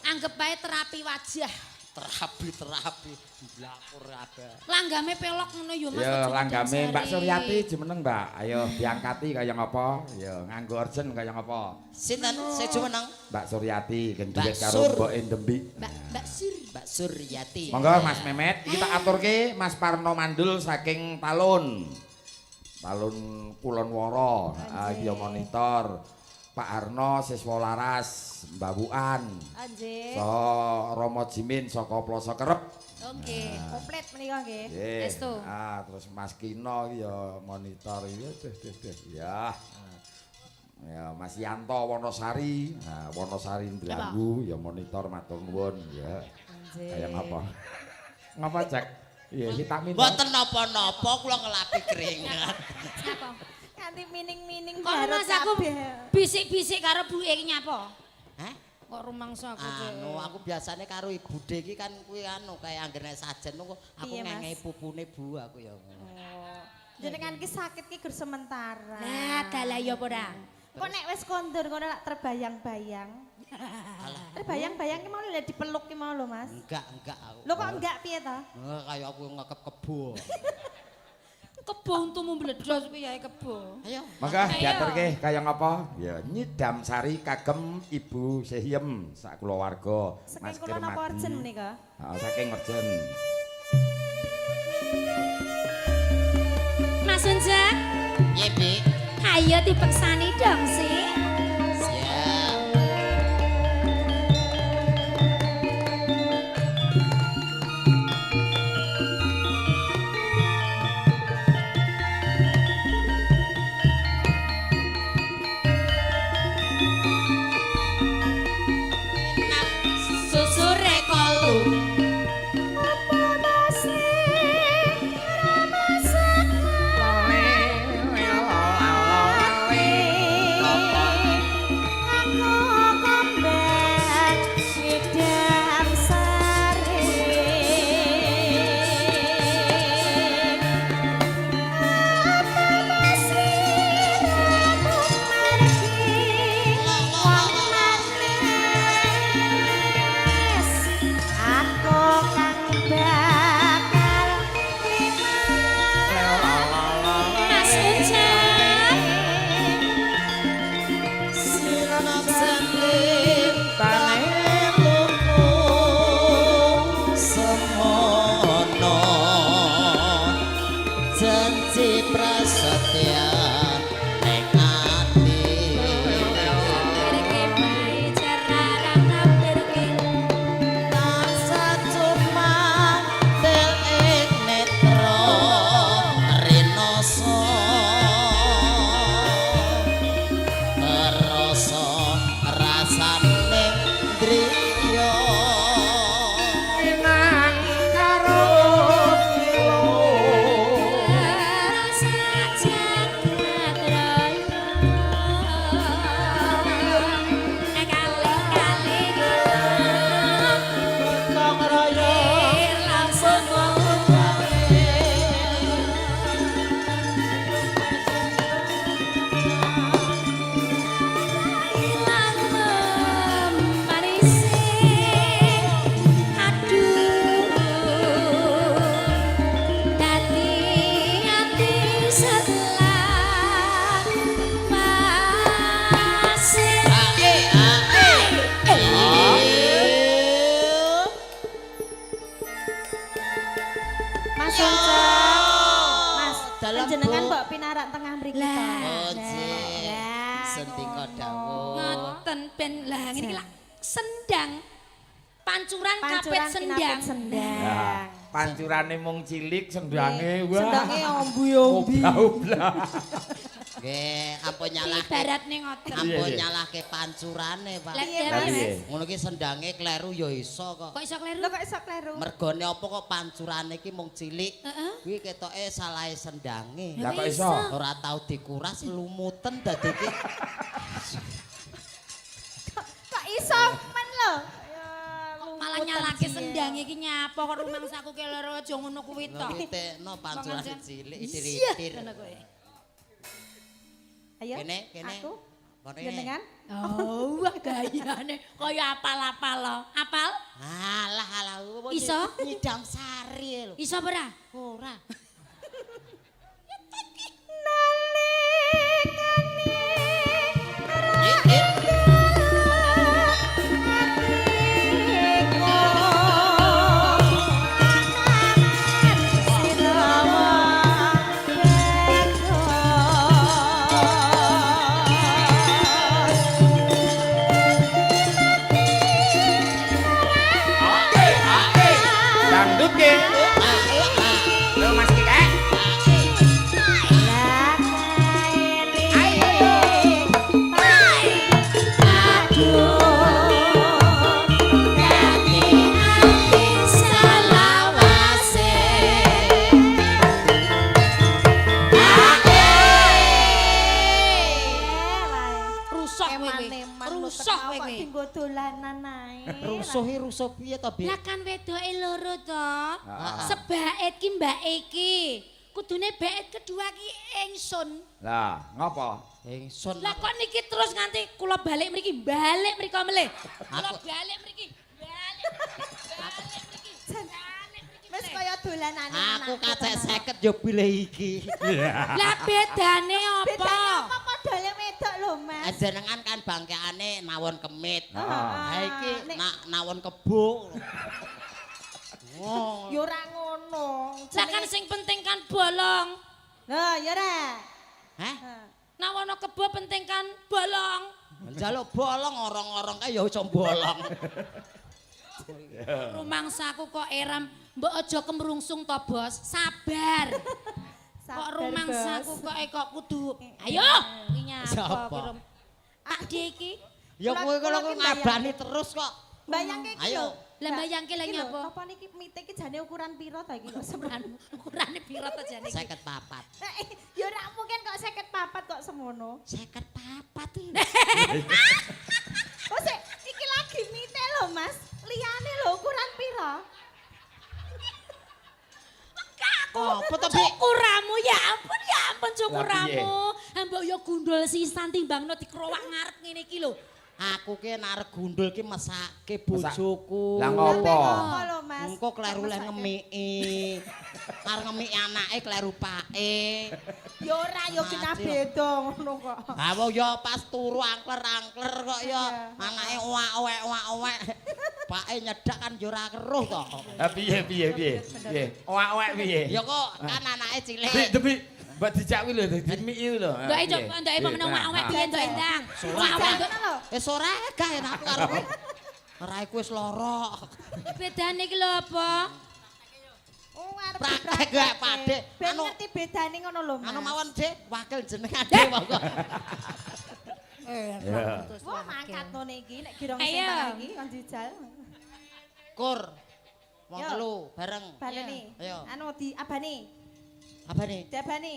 Anggep bae terapi wajah. Terapi-terapi blakur kabeh. Langgame pelok ngono yo Mas. Ya aja langgame Mbak Sari. Suryati jumeneng, Mbak. Ayo diangkati kaya ngapa? Ya nganggo urgent kaya ngapa? Sinten sing jumeneng? Mbak Suryati Mbak gendhet karo Sur. mboke Dembi. Mbak Sur. Mbak Suryati. Monggo Mas Memet, iki tak aturke Mas Parno Mandul saking Talun. Talun Kulon Woro, heeh iki ya monitor. Pak Harno siswa laras Mbawukan. Anjir. Saha Romo Jimin saka Ploso Kerep. Oke. Komplit menika nggih. Nggih. Estu. Ah, terus Mas Kino iki ya monitor iki. Duh, duh, duh. Ya. Ya, Mas Yanto Wonosari. Nah, Wonosari Ndlangu ya monitor matur nuwun ya. Anjir. Kaya ngapa? Ngapa, Cek? Iya, vitamin. Mboten napa-napa kula ngelapi keringat. Ngapa? Kanthi mining-mining Kok rumangsaku bisik-bisik karo buke iki nyapa? Hah? Kok rumangsa aku Cek? Anu, aku biasane karo Ibu D iki kan kuwi anu kaya anggere nek sajen kok aku Piye, Mas? ngengehi pupune Bu aku ya ngono. Oh. Jenengan ki sakit ki gur sementara. Lah, dalah ya apa ora? Kok nek wis kondur ngono lak terbayang-bayang. Terbayang-bayang ki mau lho dipeluk ki mau lho, Mas. Enggak aku. Lho kok enggak piye to? Eh, kaya aku ngekep kebo. Kebo untumu mbledos piye kebo. Ayo. Mangga Ayo. diaturke kaya ngapa? Ya nyidam sari kagem Ibu Sehiem sak kulawarga Saking kula napa Orjen menika? Heeh, saking Orjen. Mas Unjak, Piye, Bi? ayo dipeksani dong sih. Siap. Susure kolu. Apa masih Aku kembang nyidam sari. Apa masih ramu margi wong manis. Aku kang bakal Mas Unjak. Semono janji prasetya ning ati. Tansah cumantil ing netra rinoso rasa rasane ndriya. Inang karo kilo. Gotong royong. Ae ae. Mas Uncek. Mas, Dalem, panjenengan Bu. mbok pinarak tengah mriki to. Lah. Oh, nggih. Lah, Sendika ngono. dawuh. Ngoten ben lah ngene iki lak sendang. Pancuran, Pancuran kapit sendang. kinapit sendang. Nah, pancurane mung cilik sendange wah. Sendange ombu-ombi. Oblah-oblah. Nggih, ampun nyalahke. Ibaratne ngoten. Ampun Iya, iya. nyalahke pancurane, Pak. Lah Piye, piye, Lah, Mas? piye? Ngono ki sendange kleru ya iso kok. Kok iso kleru? Lho kok iso kleru? Mergone apa kok pancurane iki mung cilik? Heeh. Kuwi ketoke salahe sendange. Lah kok iso? Ora tau dikuras lumuten dadi iki. Kok iso men lho? Ya, Malah lumuten nyalake jiye. sendang iki nyapa kok rumangsaku keloro aja ngono kuwi to. Ngono tekno pancurane cilik Iya, itir-itir. ngono kuwi. Ayo. Kene, kene. Aku. Kene. Jenengan? Oh, wah gayane kaya apal-apal lo. Apal? Alah alah. Iso? Nyidam sari lho. Iso ora? Ora. Nalikane Eh, eh. atiku sirawa bagus. Oke, oke. Dangdut ke. Ah, ah. Lho Mas Rusuh kowe kowe. Eman-eman Rusuh kowe kok kowe. Dinggo dolanan ae. Rusuh iki rusuh piye to, Bi? Lah kan wedoke loro to. Heeh. Sebait ki mbak iki. Kudune bait kedua ki ingsun. Lah, ngopo? Ingsun. Lah kok niki terus nganti kula balik mriki, balik mriko melih. Kula balik mriki, balik balik mriki. Balik mriki. Wis kaya dolanane. Aku kacek 50 yo pilih iki. Lah bedane apa? Bedane apa padha wedok lho, Mas. Jenengan kan bangkeane nawon kemit. Heeh. Ha iki Nek- nawon kebo. Oh. Ya ora ngono. Lah kan sing penting kan bolong. Lah ya ora. Hah? Nawono kebo penting kan bolong. Njaluk bolong orong-orong kae ya iso bolong. Rumangsaku kok eram, mbok aja kemrungsung to, Bos. Sabar. Kok rumangsaku kok kok kudu. Ayo, iki nyapa Siapa? ki Rum? Pak D iki. Ya kowe Kula kok ki ngabani terus kok. Bayangke iki Ayo. lho. Lah bayangke lah Iki lho, nyapa? Apa niki mite iki jane ukuran piro ta iki kok sebenarnya? Ukurane piro to jane iki? 54. Ya ora mungkin kok 54 kok semono. 54 iki. Oh sik, iki lagi mite lho Mas. Liyane lho ukuran piro? Apa to, Bi? Cukuramu ya ampun cukuramu. Lah, Mbok yo gundul sisan timbangno dikrowak ngarep ngene iki lho. Aku ki nek arep gundul ki mesake bojoku. Lah ngopo? Apa lho Mas? Engko kleru leh ngemiki. Arep ngemiki anake kleru pake. Ya ora ya kena Mati. beda ngono kok. Ha wong ya pas turu angkler-angkler kok ya anake owak-owek owak-owek. Pake nyedak kan ya ora keruh to. Ha piye piye piye? Piye? Owak-owek piye? Ya kok kan anake cilik. Bi, Bi, mbak dijak kuwi lho, dimiki lho. Ndoke coba ndoke apa meneng owak-owek piye ndoke ndang. Owak-owek ndok. Ngono lho. Wis ora gak enak aku karo kowe. Raiku wis lara. Bedane iki lho apa? Oh arep Praktek gak, Pak Dik. Ben Anu- ngerti bedane ngono lho Mas. Anu mawon, Dik, wakil jenengan Dik monggo. Ya. Wah mangkat ngene iki nek girong sing Ayo. tangan iki kon jijal. Kur. Wong Yo. telu bareng. Baleni. Ayo. Anu di abane. Abane? Diabane.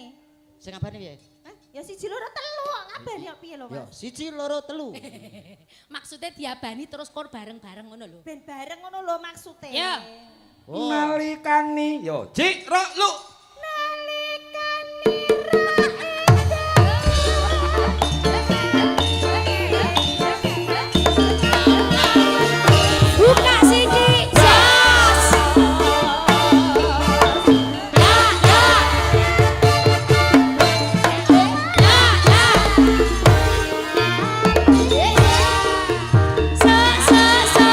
Sing abane piye? Hah? Ya siji loro telu kok ngabani kok piye lho Yo, Mas? 1 2 3. Maksudnya diabani terus kor bareng-bareng ngono lho. Ben bareng ngono lho maksude. Ya. Oh. Nalikani yo jik rok lu. Nalikane Buka siji, jos. La la. La la. So so so.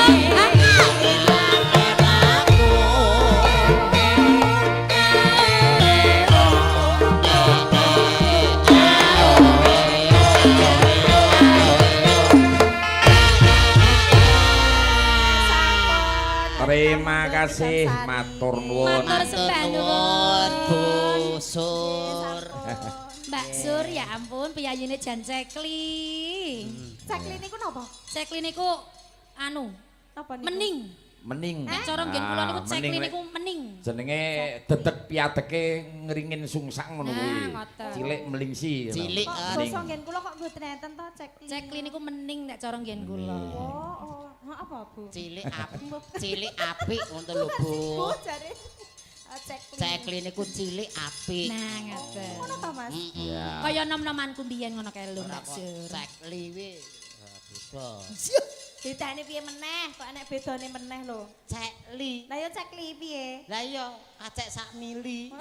Terima kasih matur nuwun. Matur sembah nuwun. Bu Sur. Mbak Sur ya ampun piyayine jan cekli. Cekli niku napa? Cekli niku anu Napa niku? mening. Mening. Nek cara nggen kula niku Ah, cekli mening, niku mening. Jenenge dedeg piadeke ngringin sungsang ngono Nah, kuwi. ngoten. Cilik melingsi. ngono. Cilik, Kok eh. basa nggen kula kok mboten enten to cekli. Cekli niku mening nek cara nggen kula. Oh, oh. Ha apa, Bu? Cilik apik, cilik apik ngono lho, Bu. Bu jare. Ah, Cekli. Cekli niku cilik apik. Nah, ngoten. Ngono to, Mas? Heeh. Ya. Kaya nom-nomanku mbiyen ngono kae lho, Ora Mbak kok Sur. cekli wi. Beda. Bedane piye meneh? Kok enek bedane meneh lho. Cekli. Lah ya cekli piye? Lah iya, kacek sak mili.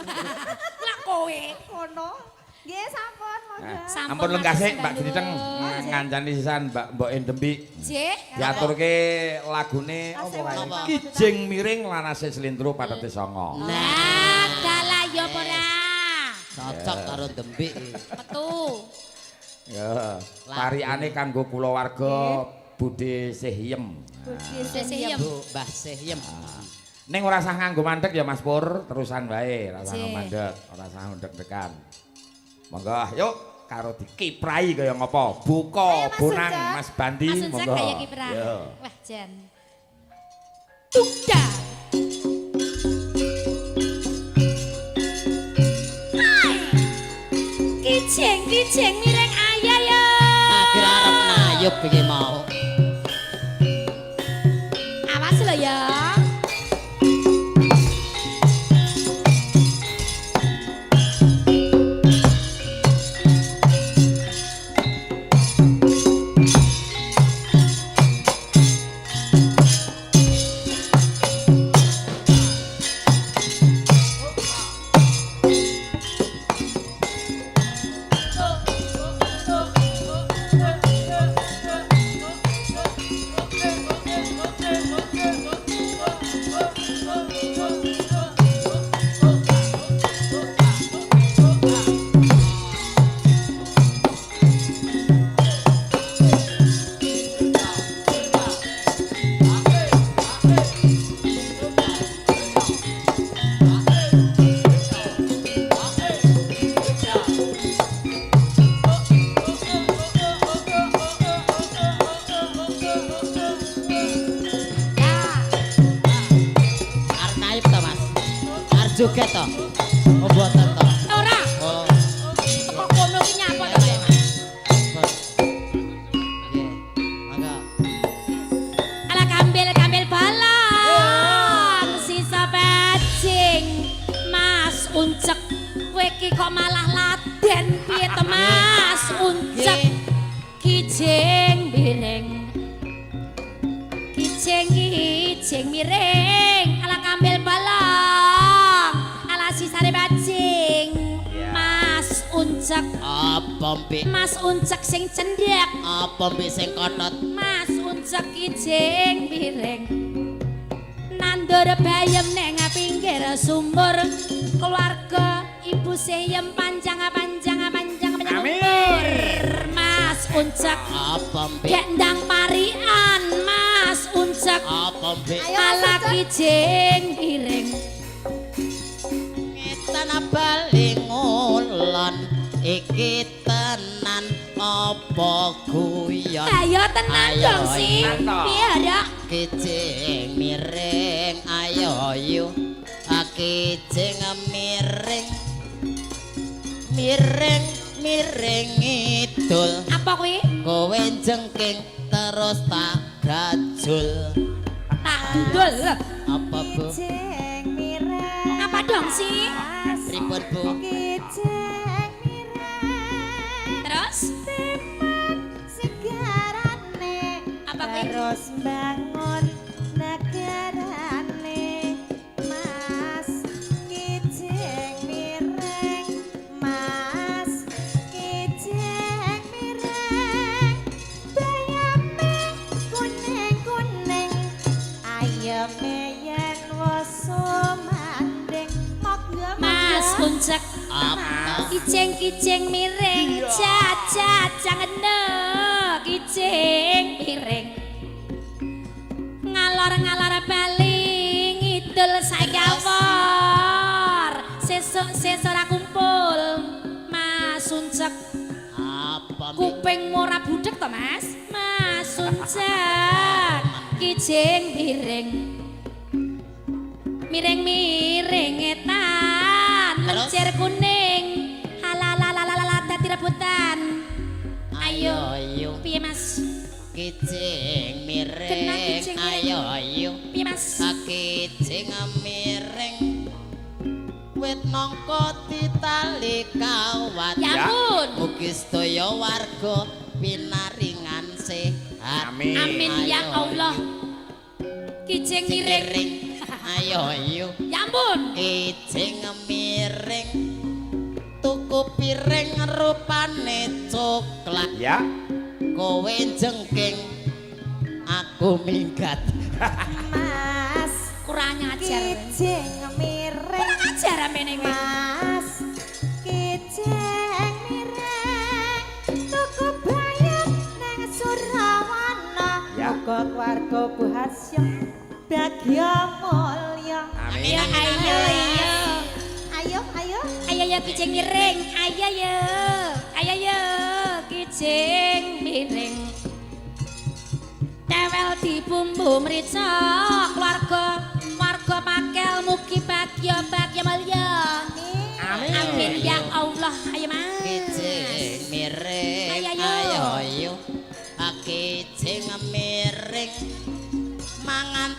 Lah kowe. Ngono. Nggih, sampun monggo. Sampun, Ampun lenggah sik Mbak matur Driteng nuwun. ngancani sisan Mbak Mbok Endembi. Jeh. Diaturke lagune apa kae? Apa? Kijing miring lanase slendro patete songo. Lah, dalah ya apa ora? Cocok karo Dembik. Metu. Ya. Tarikane kanggo kulawarga Bude Sehiem. Budi Sehiem. Bu Mbah Sehyem. Ning ora usah nganggo mandek ya Mas Pur, terusan wae, ora usah Jeh. mandek, ora usah ndek-ndekan. Monggo, yuk karo dikiprai kaya ngopo. Buka Ayo, Mas bonang Uncek. Mas Bandi, Mas Uncek monggo. kaya kiprah. Yo. Wah, jan. Tunda. Hai. Kijing, kijing miring ayah ya. Akhir arep Ngayup iki mau. Awas lho ya. Ya. Arep naib to, Mas? Arep joget to? Oh, mboten to. Ora, Oh. teko kono ki nyapa to, Mas? Nggih. Mangga. Ala kambil-kambil balong sisa bajing. Mas Uncek, kowe iki kok malah laden piye to Mas Uncek? Kijing miring. Kijing kijing miring, ala kambil balong. Ala sisane bajing. Mas Uncek, Apa mbik? Mas Uncek sing cendhek. Apa mbik sing kotot? Mas Uncek kijing miring. Nandur bayem neng pinggir sumur. Keluarga ibu seyem panjang panjang panjang panjang umur. Mas Uncek Apa mbik? gendang parian Mas Uncek. Apa mbik? Ayo, Ala kijing miring. Ngetan bali ngulon iki tenan apa guyon? Ayo tenan Ayo, dong sih. tenan toh. Piye ya? Kijing miring ayo yu. Kijing miring. Miring miring ngidul. Apa kuwi? Kowe jengking terus tak gajul. Tak dul. Apa Bu? Kijing mireng. Apa dong sih? Pripun Bu? Kijing mireng. Terus Siman segarane. Apa kuwi? Terus bangun negarane. Mas kijing mireng. Mas kijing mireng. Bayame kuning-kuning. Ayeme yen wis sumanding. Monggo Mas monggo. Uncek Apa? kijing-kijing miring caca jangan kijing miring ngalor-ngalor bali ngidul saiki awor sesuk sesuk ora kumpul Mas Uncek Apa mbik? kuping ora budhek to Mas Mas Uncek kijing miring miring-miring etan Terus? lencir kuning halalalalala dadi rebutan ayo Ayo piye Mas kijing Kena miring kijing miring. ayo ayo piye Mas kijing miring wit nangka ditali kawat ya ampun mugi sedaya warga pinaringan sehat Amin. amin ya Ayo, Allah kijing miring miring ayo ayo ya ampun kijing miring tuku piring rupane coklat Ya. kowe jengking aku minggat. Mas kurang ajar. kijing miring. Kurang ajar amene kowe. Mas kijing miring tuku bayam nang Surawana. Ya. Muga keluarga Bu Hasyim bagya mulya. Amin. Ayo ayo ayo. Ayo ayo. Ayo ya kijing miring, ayo ya. Ayo ya kijing miring. Tewel dibumbu mrica keluarga warga Pakel mugi bagya bagya mulya. Amin. Amin ya Allah. Ayo Mas. Kijing miring Ayo, ayo. ayo ayo.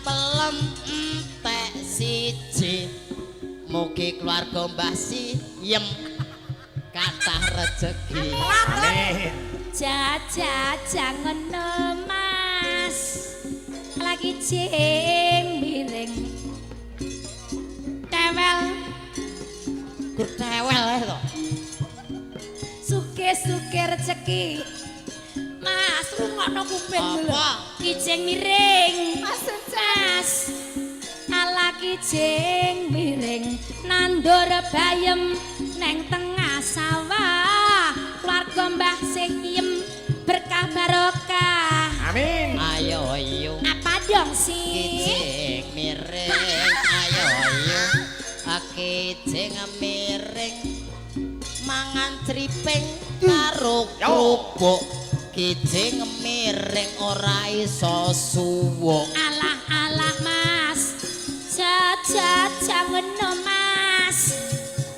Pelem entek siji. Mugi keluarga Mbah Siyem kathah rejeki. Amin. Jaja ngono Mas. Lagi jeng miring. Tewel Gur tewel ae to. suke-suke rezeki. Mas rungokno kuping lho. Apa? Kijing miring. Mas. Mas. Ala kijing miring nandur bayem neng tengah sawah. Keluarga Mbah Sihiem berkah barokah. Amin. Ayo ayo. Apa dong sih? Kijing miring ayo ayo. Kijing miring mangan triping karo kerupuk. Kijing miring ora iso suwuk. Alah alah Mas. Jaja ngono Mas.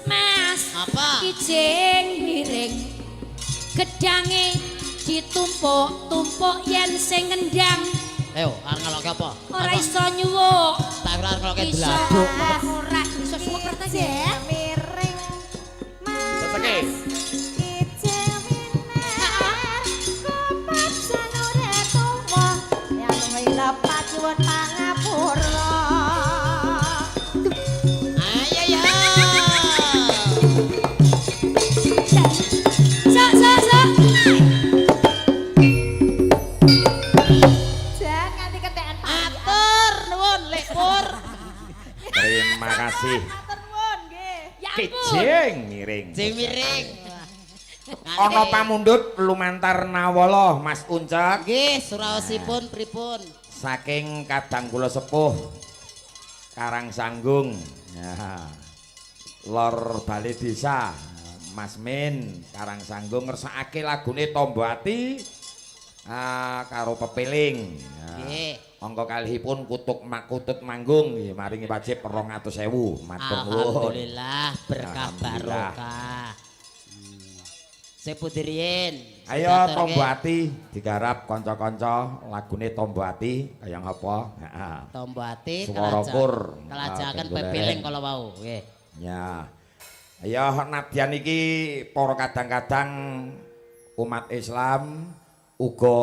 Mas. Apa? Kijing miring gedange ditumpuk-tumpuk yen sing ngendang Ayo, arep ngelokke apa? ora iso nyuwuk. Tak kira arep ngelokke Iso bladuk. ora iso suwuk ta ya. Miring. Mas. Seseke. Kijing minar. Kupat sanure tuwa. Yang luwih lepat nyuwun pangapura. Ayo ya. Sok sok sok. Jan nganti ketekan pagi. Atur nuwun Lek Pur. Terima kasih. Atur nuwun nggih. Ya ampun. Kijing miring. Kijing miring. Ana pamundhut lumantar nawala Mas Uncek Nggih, suraosipun pripun? saking kadang kula sepuh Karang Sanggung. Ya. Lor Balai Desa Mas Min Karang Sanggung ngersakake lagune Tombo Ati karo pepeling. Ya. Nggih. Angka kalihipun kutuk makutut manggung nggih maringi wajib 200.000. Matur nuwun. Alhamdulillah berkah Alhamdulillah. barokah. Sepundi riyin? Ayo Tombo Ati digarap kanca-kanca lagune Tombo Ati kaya ngapa? Heeh. Tombo Ati Swara kur. kelajakan Ah, pepeling kala wau. Nggih. Ya. Ayo nadyan iki para kadang-kadang umat Islam uga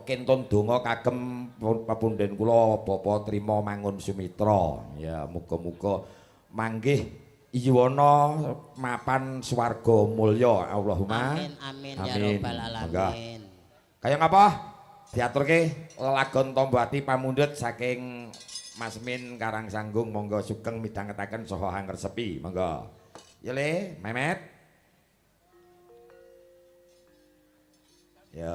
kentun donga kagem pepunden kula Bapak Trima Mangun Sumitra. Ya muga-muga manggih yuwana mapan swarga mulya. Allahumma. Amin amin ya Amin. rabbal alamin. Kaya ngapa? Diaturke lelagon Tombo Ati pamundhut saking Mas Min Karang Sanggung monggo sugeng midhangetaken saha angresepi monggo. Ya Le, Memet. Ya.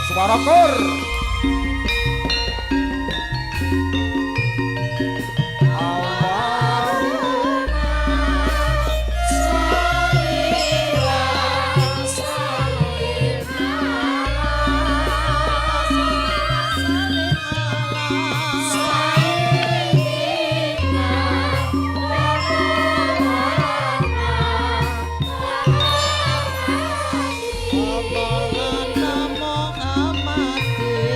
Suara kur. Omongan Muhammadin.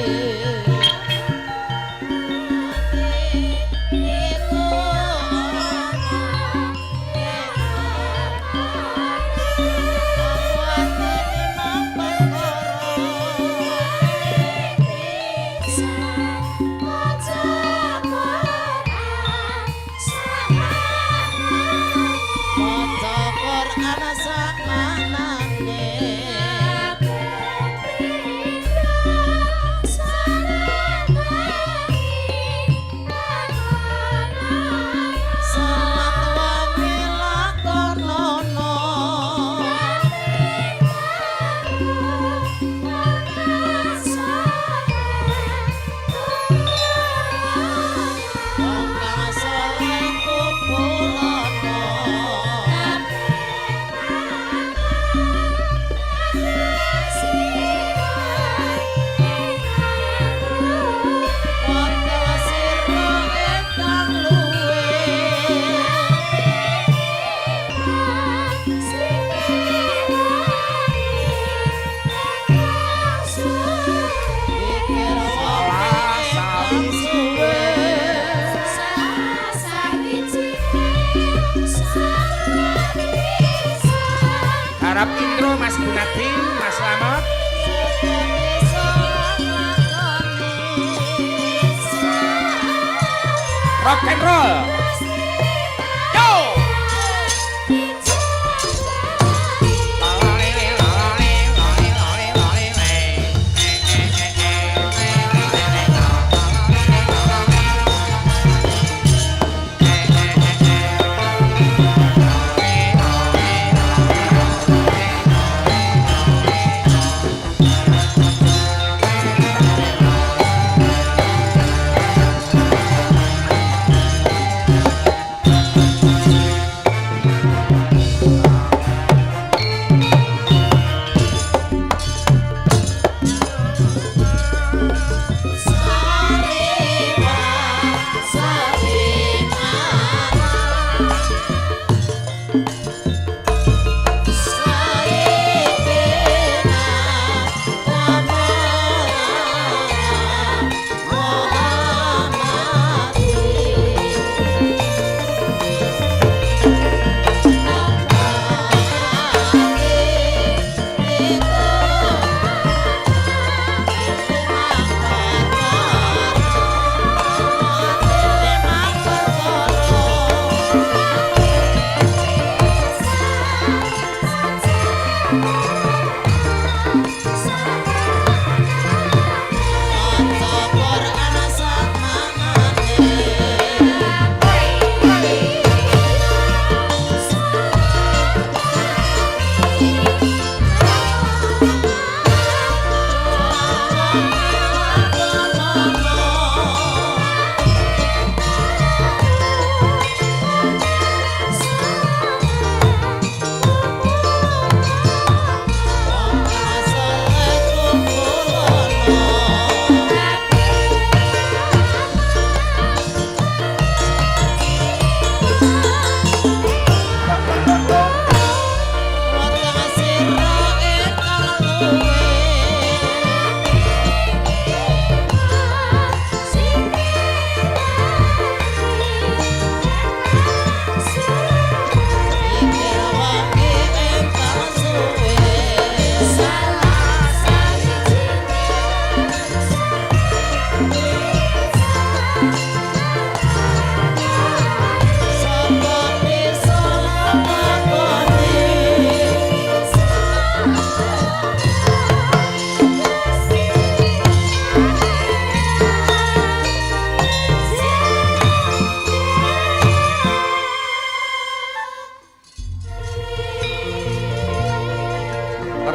Garap intro Mas Gunadi, Mas Slamet. Rock and roll. Yo.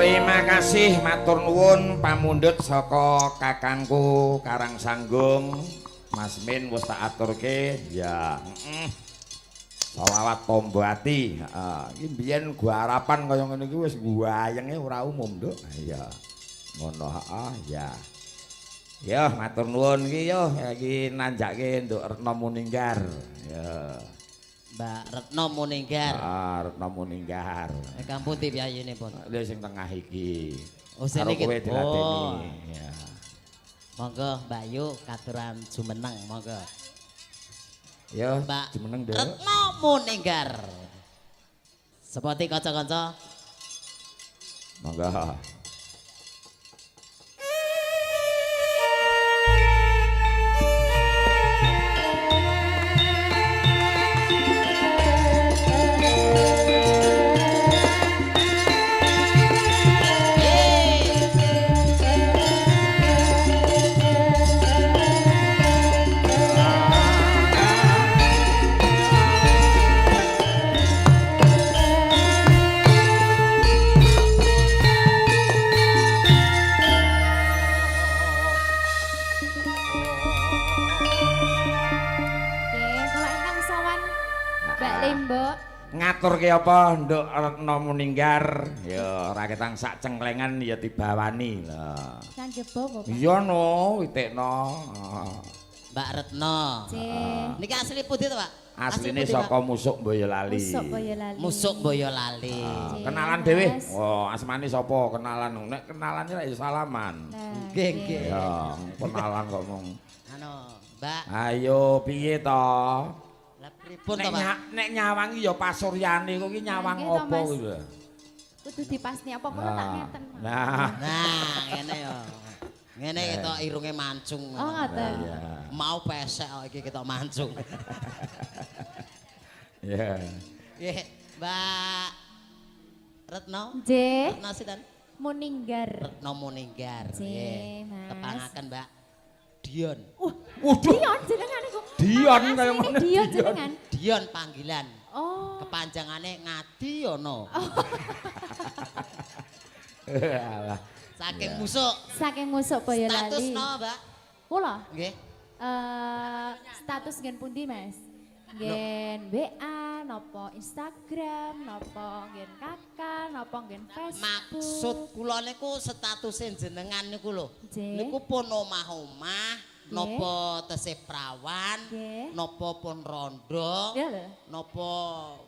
Terima kasih matur nuwun pamundhut saka kakangku Karang Sanggung Mas Min wis tak aturke ya. Heeh. Selawat tombo ati. Heeh. Iki mbiyen gua harapan kaya ngene iki wis guayenge ora umum, Nduk. Iya. Ngono heeh ya. Ya matur nuwun iki yo iki nanjake Nduk Retno Muninggar. Ya. Mbak Retno Muninggar. Ah, Retno Muninggar. Ingkang pundi piyayine pun? Lha sing tengah iki. Oh, sing iki. Kowe diladeni. Ya. Monggo Mbak Yu katuran jumeneng monggo. Ya, Mbak jumeneng, Nduk. Retno Muninggar. Seperti kanca-kanca. Monggo. Ngaturke apa Nduk Retno Muninggar? Ya ora ketang sak cengklengan ya dibawani lho. Ngangge bawa, Pak. Iya no, itekno. Mbak Retno. Niki asli pundi to, Pak? Asline saka Musuk Boyolali. Musuk Boyolali. Musuk Boyolali. Kenalan dhewe. Oh, asmane sapa? Kenalan. Nek kenalan iki ya salaman. Nggih, nggih. Ya, kenalan kok mung. Anu, Mbak. Ayo piye to? Lah pripun to, Pak? Nek nyawangi ya pasuryane kok iki nyawang apa kuwi lho. Kudu dipasni apa kula tak ngeten. Nah, Nah, ngene yo. Ngene ketok irunge mancung. Oh, ngoten. Mau pesek kok iki ketok mancung. Iya. Nggih, Mbak Retno. Nggih. Retno sinten? Muninggar. Retno Muninggar. Nggih, Mas. Tepangaken Mbak Dion. Wah, Waduh. Dion jenengan iku. Dion Mas, kaya asline ngono, Dion Dion. jenengan. Dion panggilan. Oh. Kepanjangane Ngadiono. Alah. Saking musuk. Saking musuk Boyolali. Status no, Mbak? Kula Nggih. Status nggen pundi, Mas? Nggen WA, napa Instagram, napa nggen KK, napa nggen Facebook. Maksud kula niku statuse jenengan niku lho. Nggih. Niku pun omah-omah, napa tesih prawan, Nggih. napa pun rondo, Ya lho. napa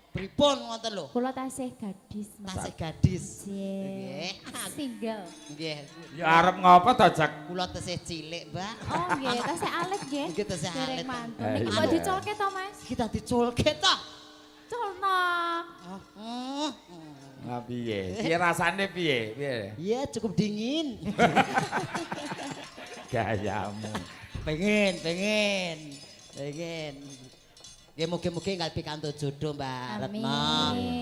pripun ngoten lho. Kula tasih gadis, Mas. Tasih gadis. Nggih. Nggih. Single. Nggih. Ya arep ngopo to, Jak? Kula tesih cilik, Mbak. Oh nggih, tasih alit nggih. Nggih, tasih Dereng alit. mantun. Eh, Niki iya. kok dicolke to, Mas? Kita diculke to. Culno. Oh. Lah piye? Piye rasane piye? Piye? Iya, cukup dingin. Gayamu. Pengen, pengen. Pengen. Nggih mugi-mugi enggal pikantuk jodoh Mbak Amin. Retno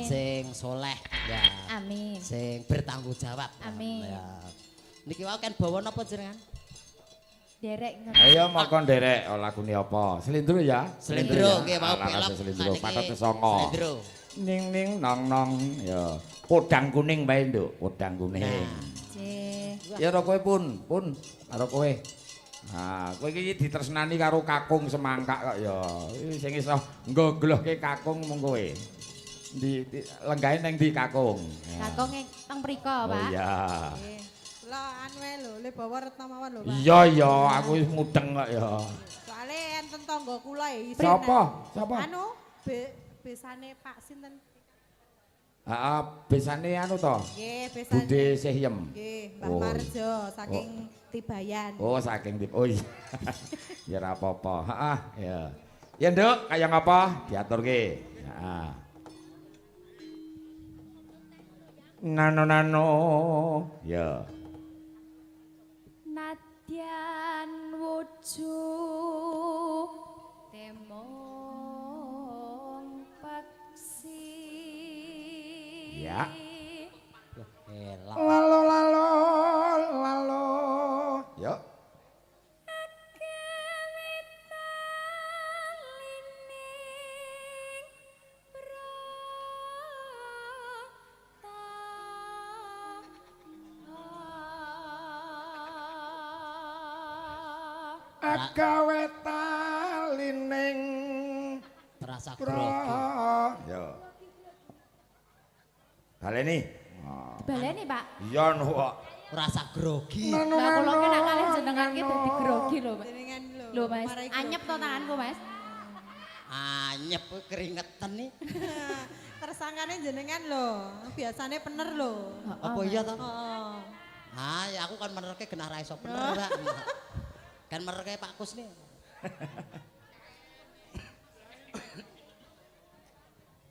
sing soleh ya. Amin. Sing bertanggung jawab. Amin. Ya. Niki wau kan bawa napa jenengan? Derek ngoten. Ayo mongko nderek oh, lagune apa? Slendro ya? Slendro nggih wau Laras pelok. Slendro Saniki patet songo. Slendro. Ning ning nong nong ya. Podang kuning bae, Nduk, podang kuning. Nah. Nggih. Ya ro kowe pun, pun karo kowe. Nah, kowe iki ditresnani karo kakung semangkak kok ya. Iki sing iso nggoglohke kakung mung kowe. Ndi lenggahe ning ndi kakung? Ya. Kakung teng mriko, Oh Pak. iya. Nggih. Kula anu ae lho, le bawa Retno mawon lho, Pak. Iya iya, aku wis mudeng kok ya. Soale enten tangga kula ya isin. Sapa? Sapa? Anu, besane Pak sinten? Heeh, besane anu to. Nggih, besane. Bude Sehyem. Nggih, Mbah Oh. Marjo saking Tibayan. Oh, saking tip. Oh iya. Ya ora apa-apa. Heeh, ya. Ya, Nduk, kaya ngapa? Diaturke. Heeh. Nano nano. Ya. Nadyan wujud temong peksi. Ya. Elok. Lalo lalo lalo. Yo. Agawe talining Terasa grogi. Yo. Baleni. Oh. Baleni, Pak. Iya no kok. Rasa grogi. Lah kula ki nak kalih jenengan ki dadi grogi lho, Pak. Jenengan lho. Lho, Mas. marai Anyep to tanganku, Mas. Anyep keringetan nih. Tersangkane jenengan lho, biasane pener lho. Apa iya to? Heeh. Ah, ya aku kan menerke genah ra iso bener, Mbak. Kan menerke Pak Kus nih.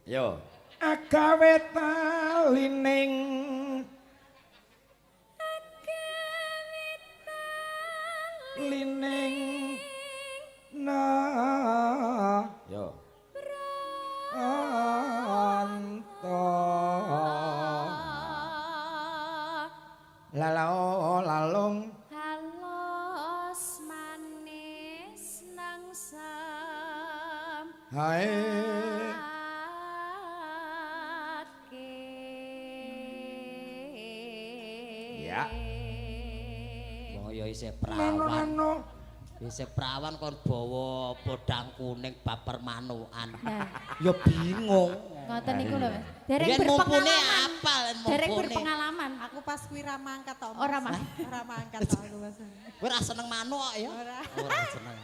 Yo. Agawe talining lining na yo anto lalao lalung Halos manis nang sam hae Ya. Wong ya isih prawan. nano Isih prawan kon bawa podang kuning baper manukan. Nah. Ya bingung. Ngoten niku lho, Mas. Dereng Yen mumpune berpengalaman. apal yen Dereng mumpune. berpengalaman. Aku pas kuwi ra mangkat tok. Mas. Ora mangkat. Ora mangkat tok aku Mas. Kowe ora seneng manuk kok ya? Ora. Ora seneng.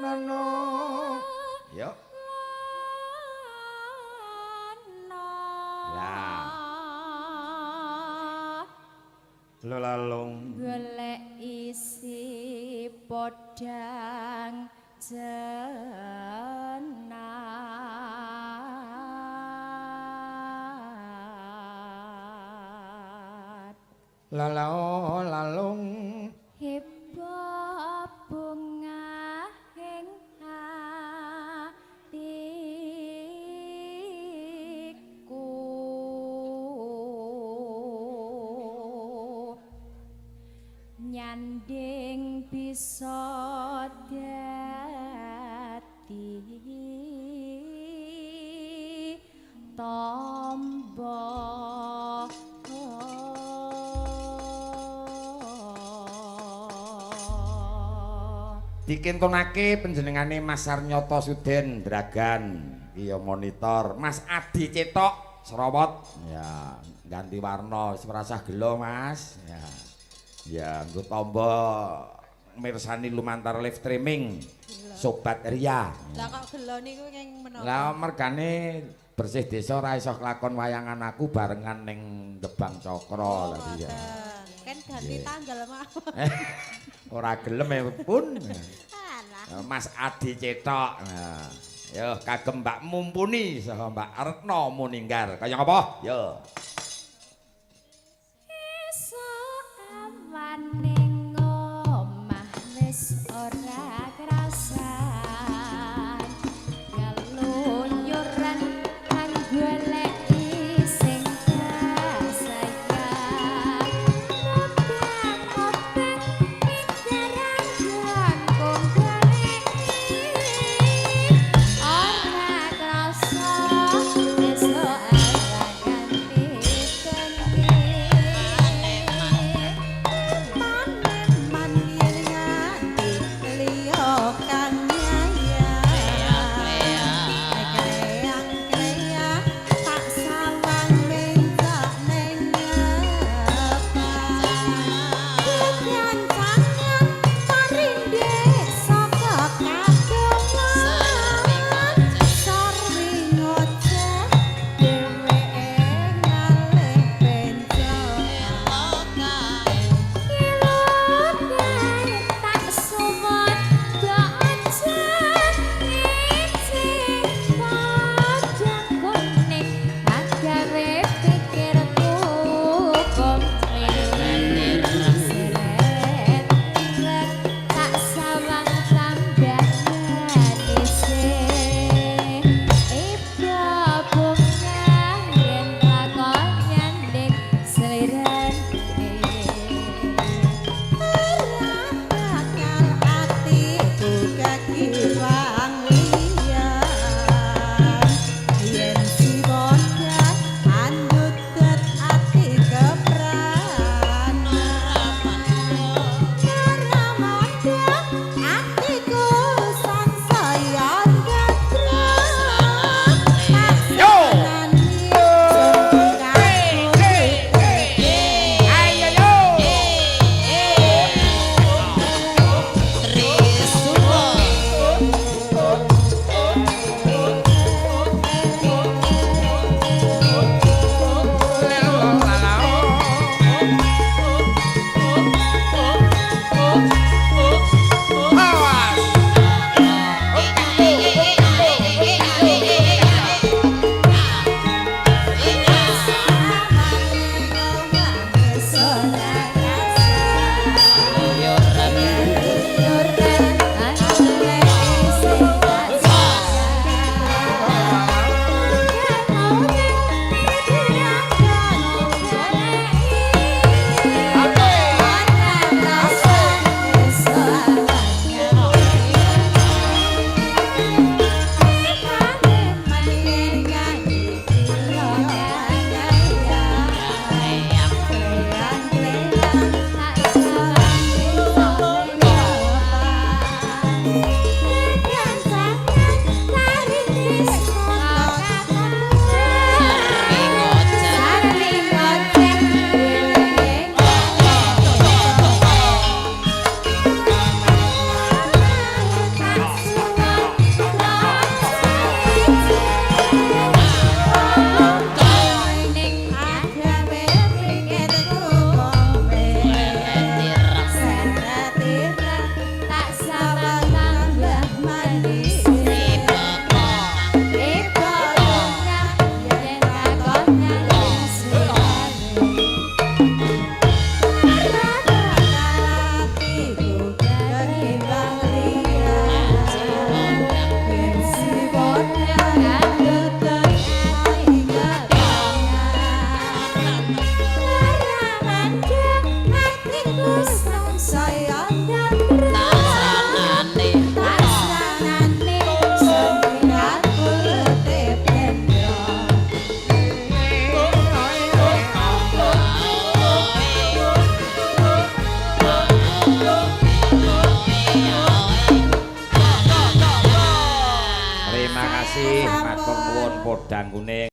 nano yo Lah. Lelalung Golek isi podang jenar. Lalao lalung Heba bunga ing atiku nyanding bisa dadi tombo. Dikintonake panjenengane Mas Sarnyoto Suden Dragan iki ya monitor Mas Adi Cetok Serowot ya ganti warna wis ora usah gelo Mas ya. Ya nggo tombo mirsani lumantar live streaming Sobat Ria. Lah kok gelo niku ing menapa? Lah mergane bersih desa ora iso kelakon wayangan aku barengan ning Gebang Cakra Oh, tadi ya. ngoten. Kan ganti tanggal mawon. Ora gelem ya pun. Alah. Mas Adi Cetok. Nah, yo kagem Mbak Mumpuni saha Mbak Retno Muninggar. Kaya apa? Yo. Esuk awan ning omah wis ora krasan. Keluyuran kang goleki sing kasayang. Mobang-mobang ning daran jangkung goleki. Ora krasa esuk awan ganti. Podang Kuning.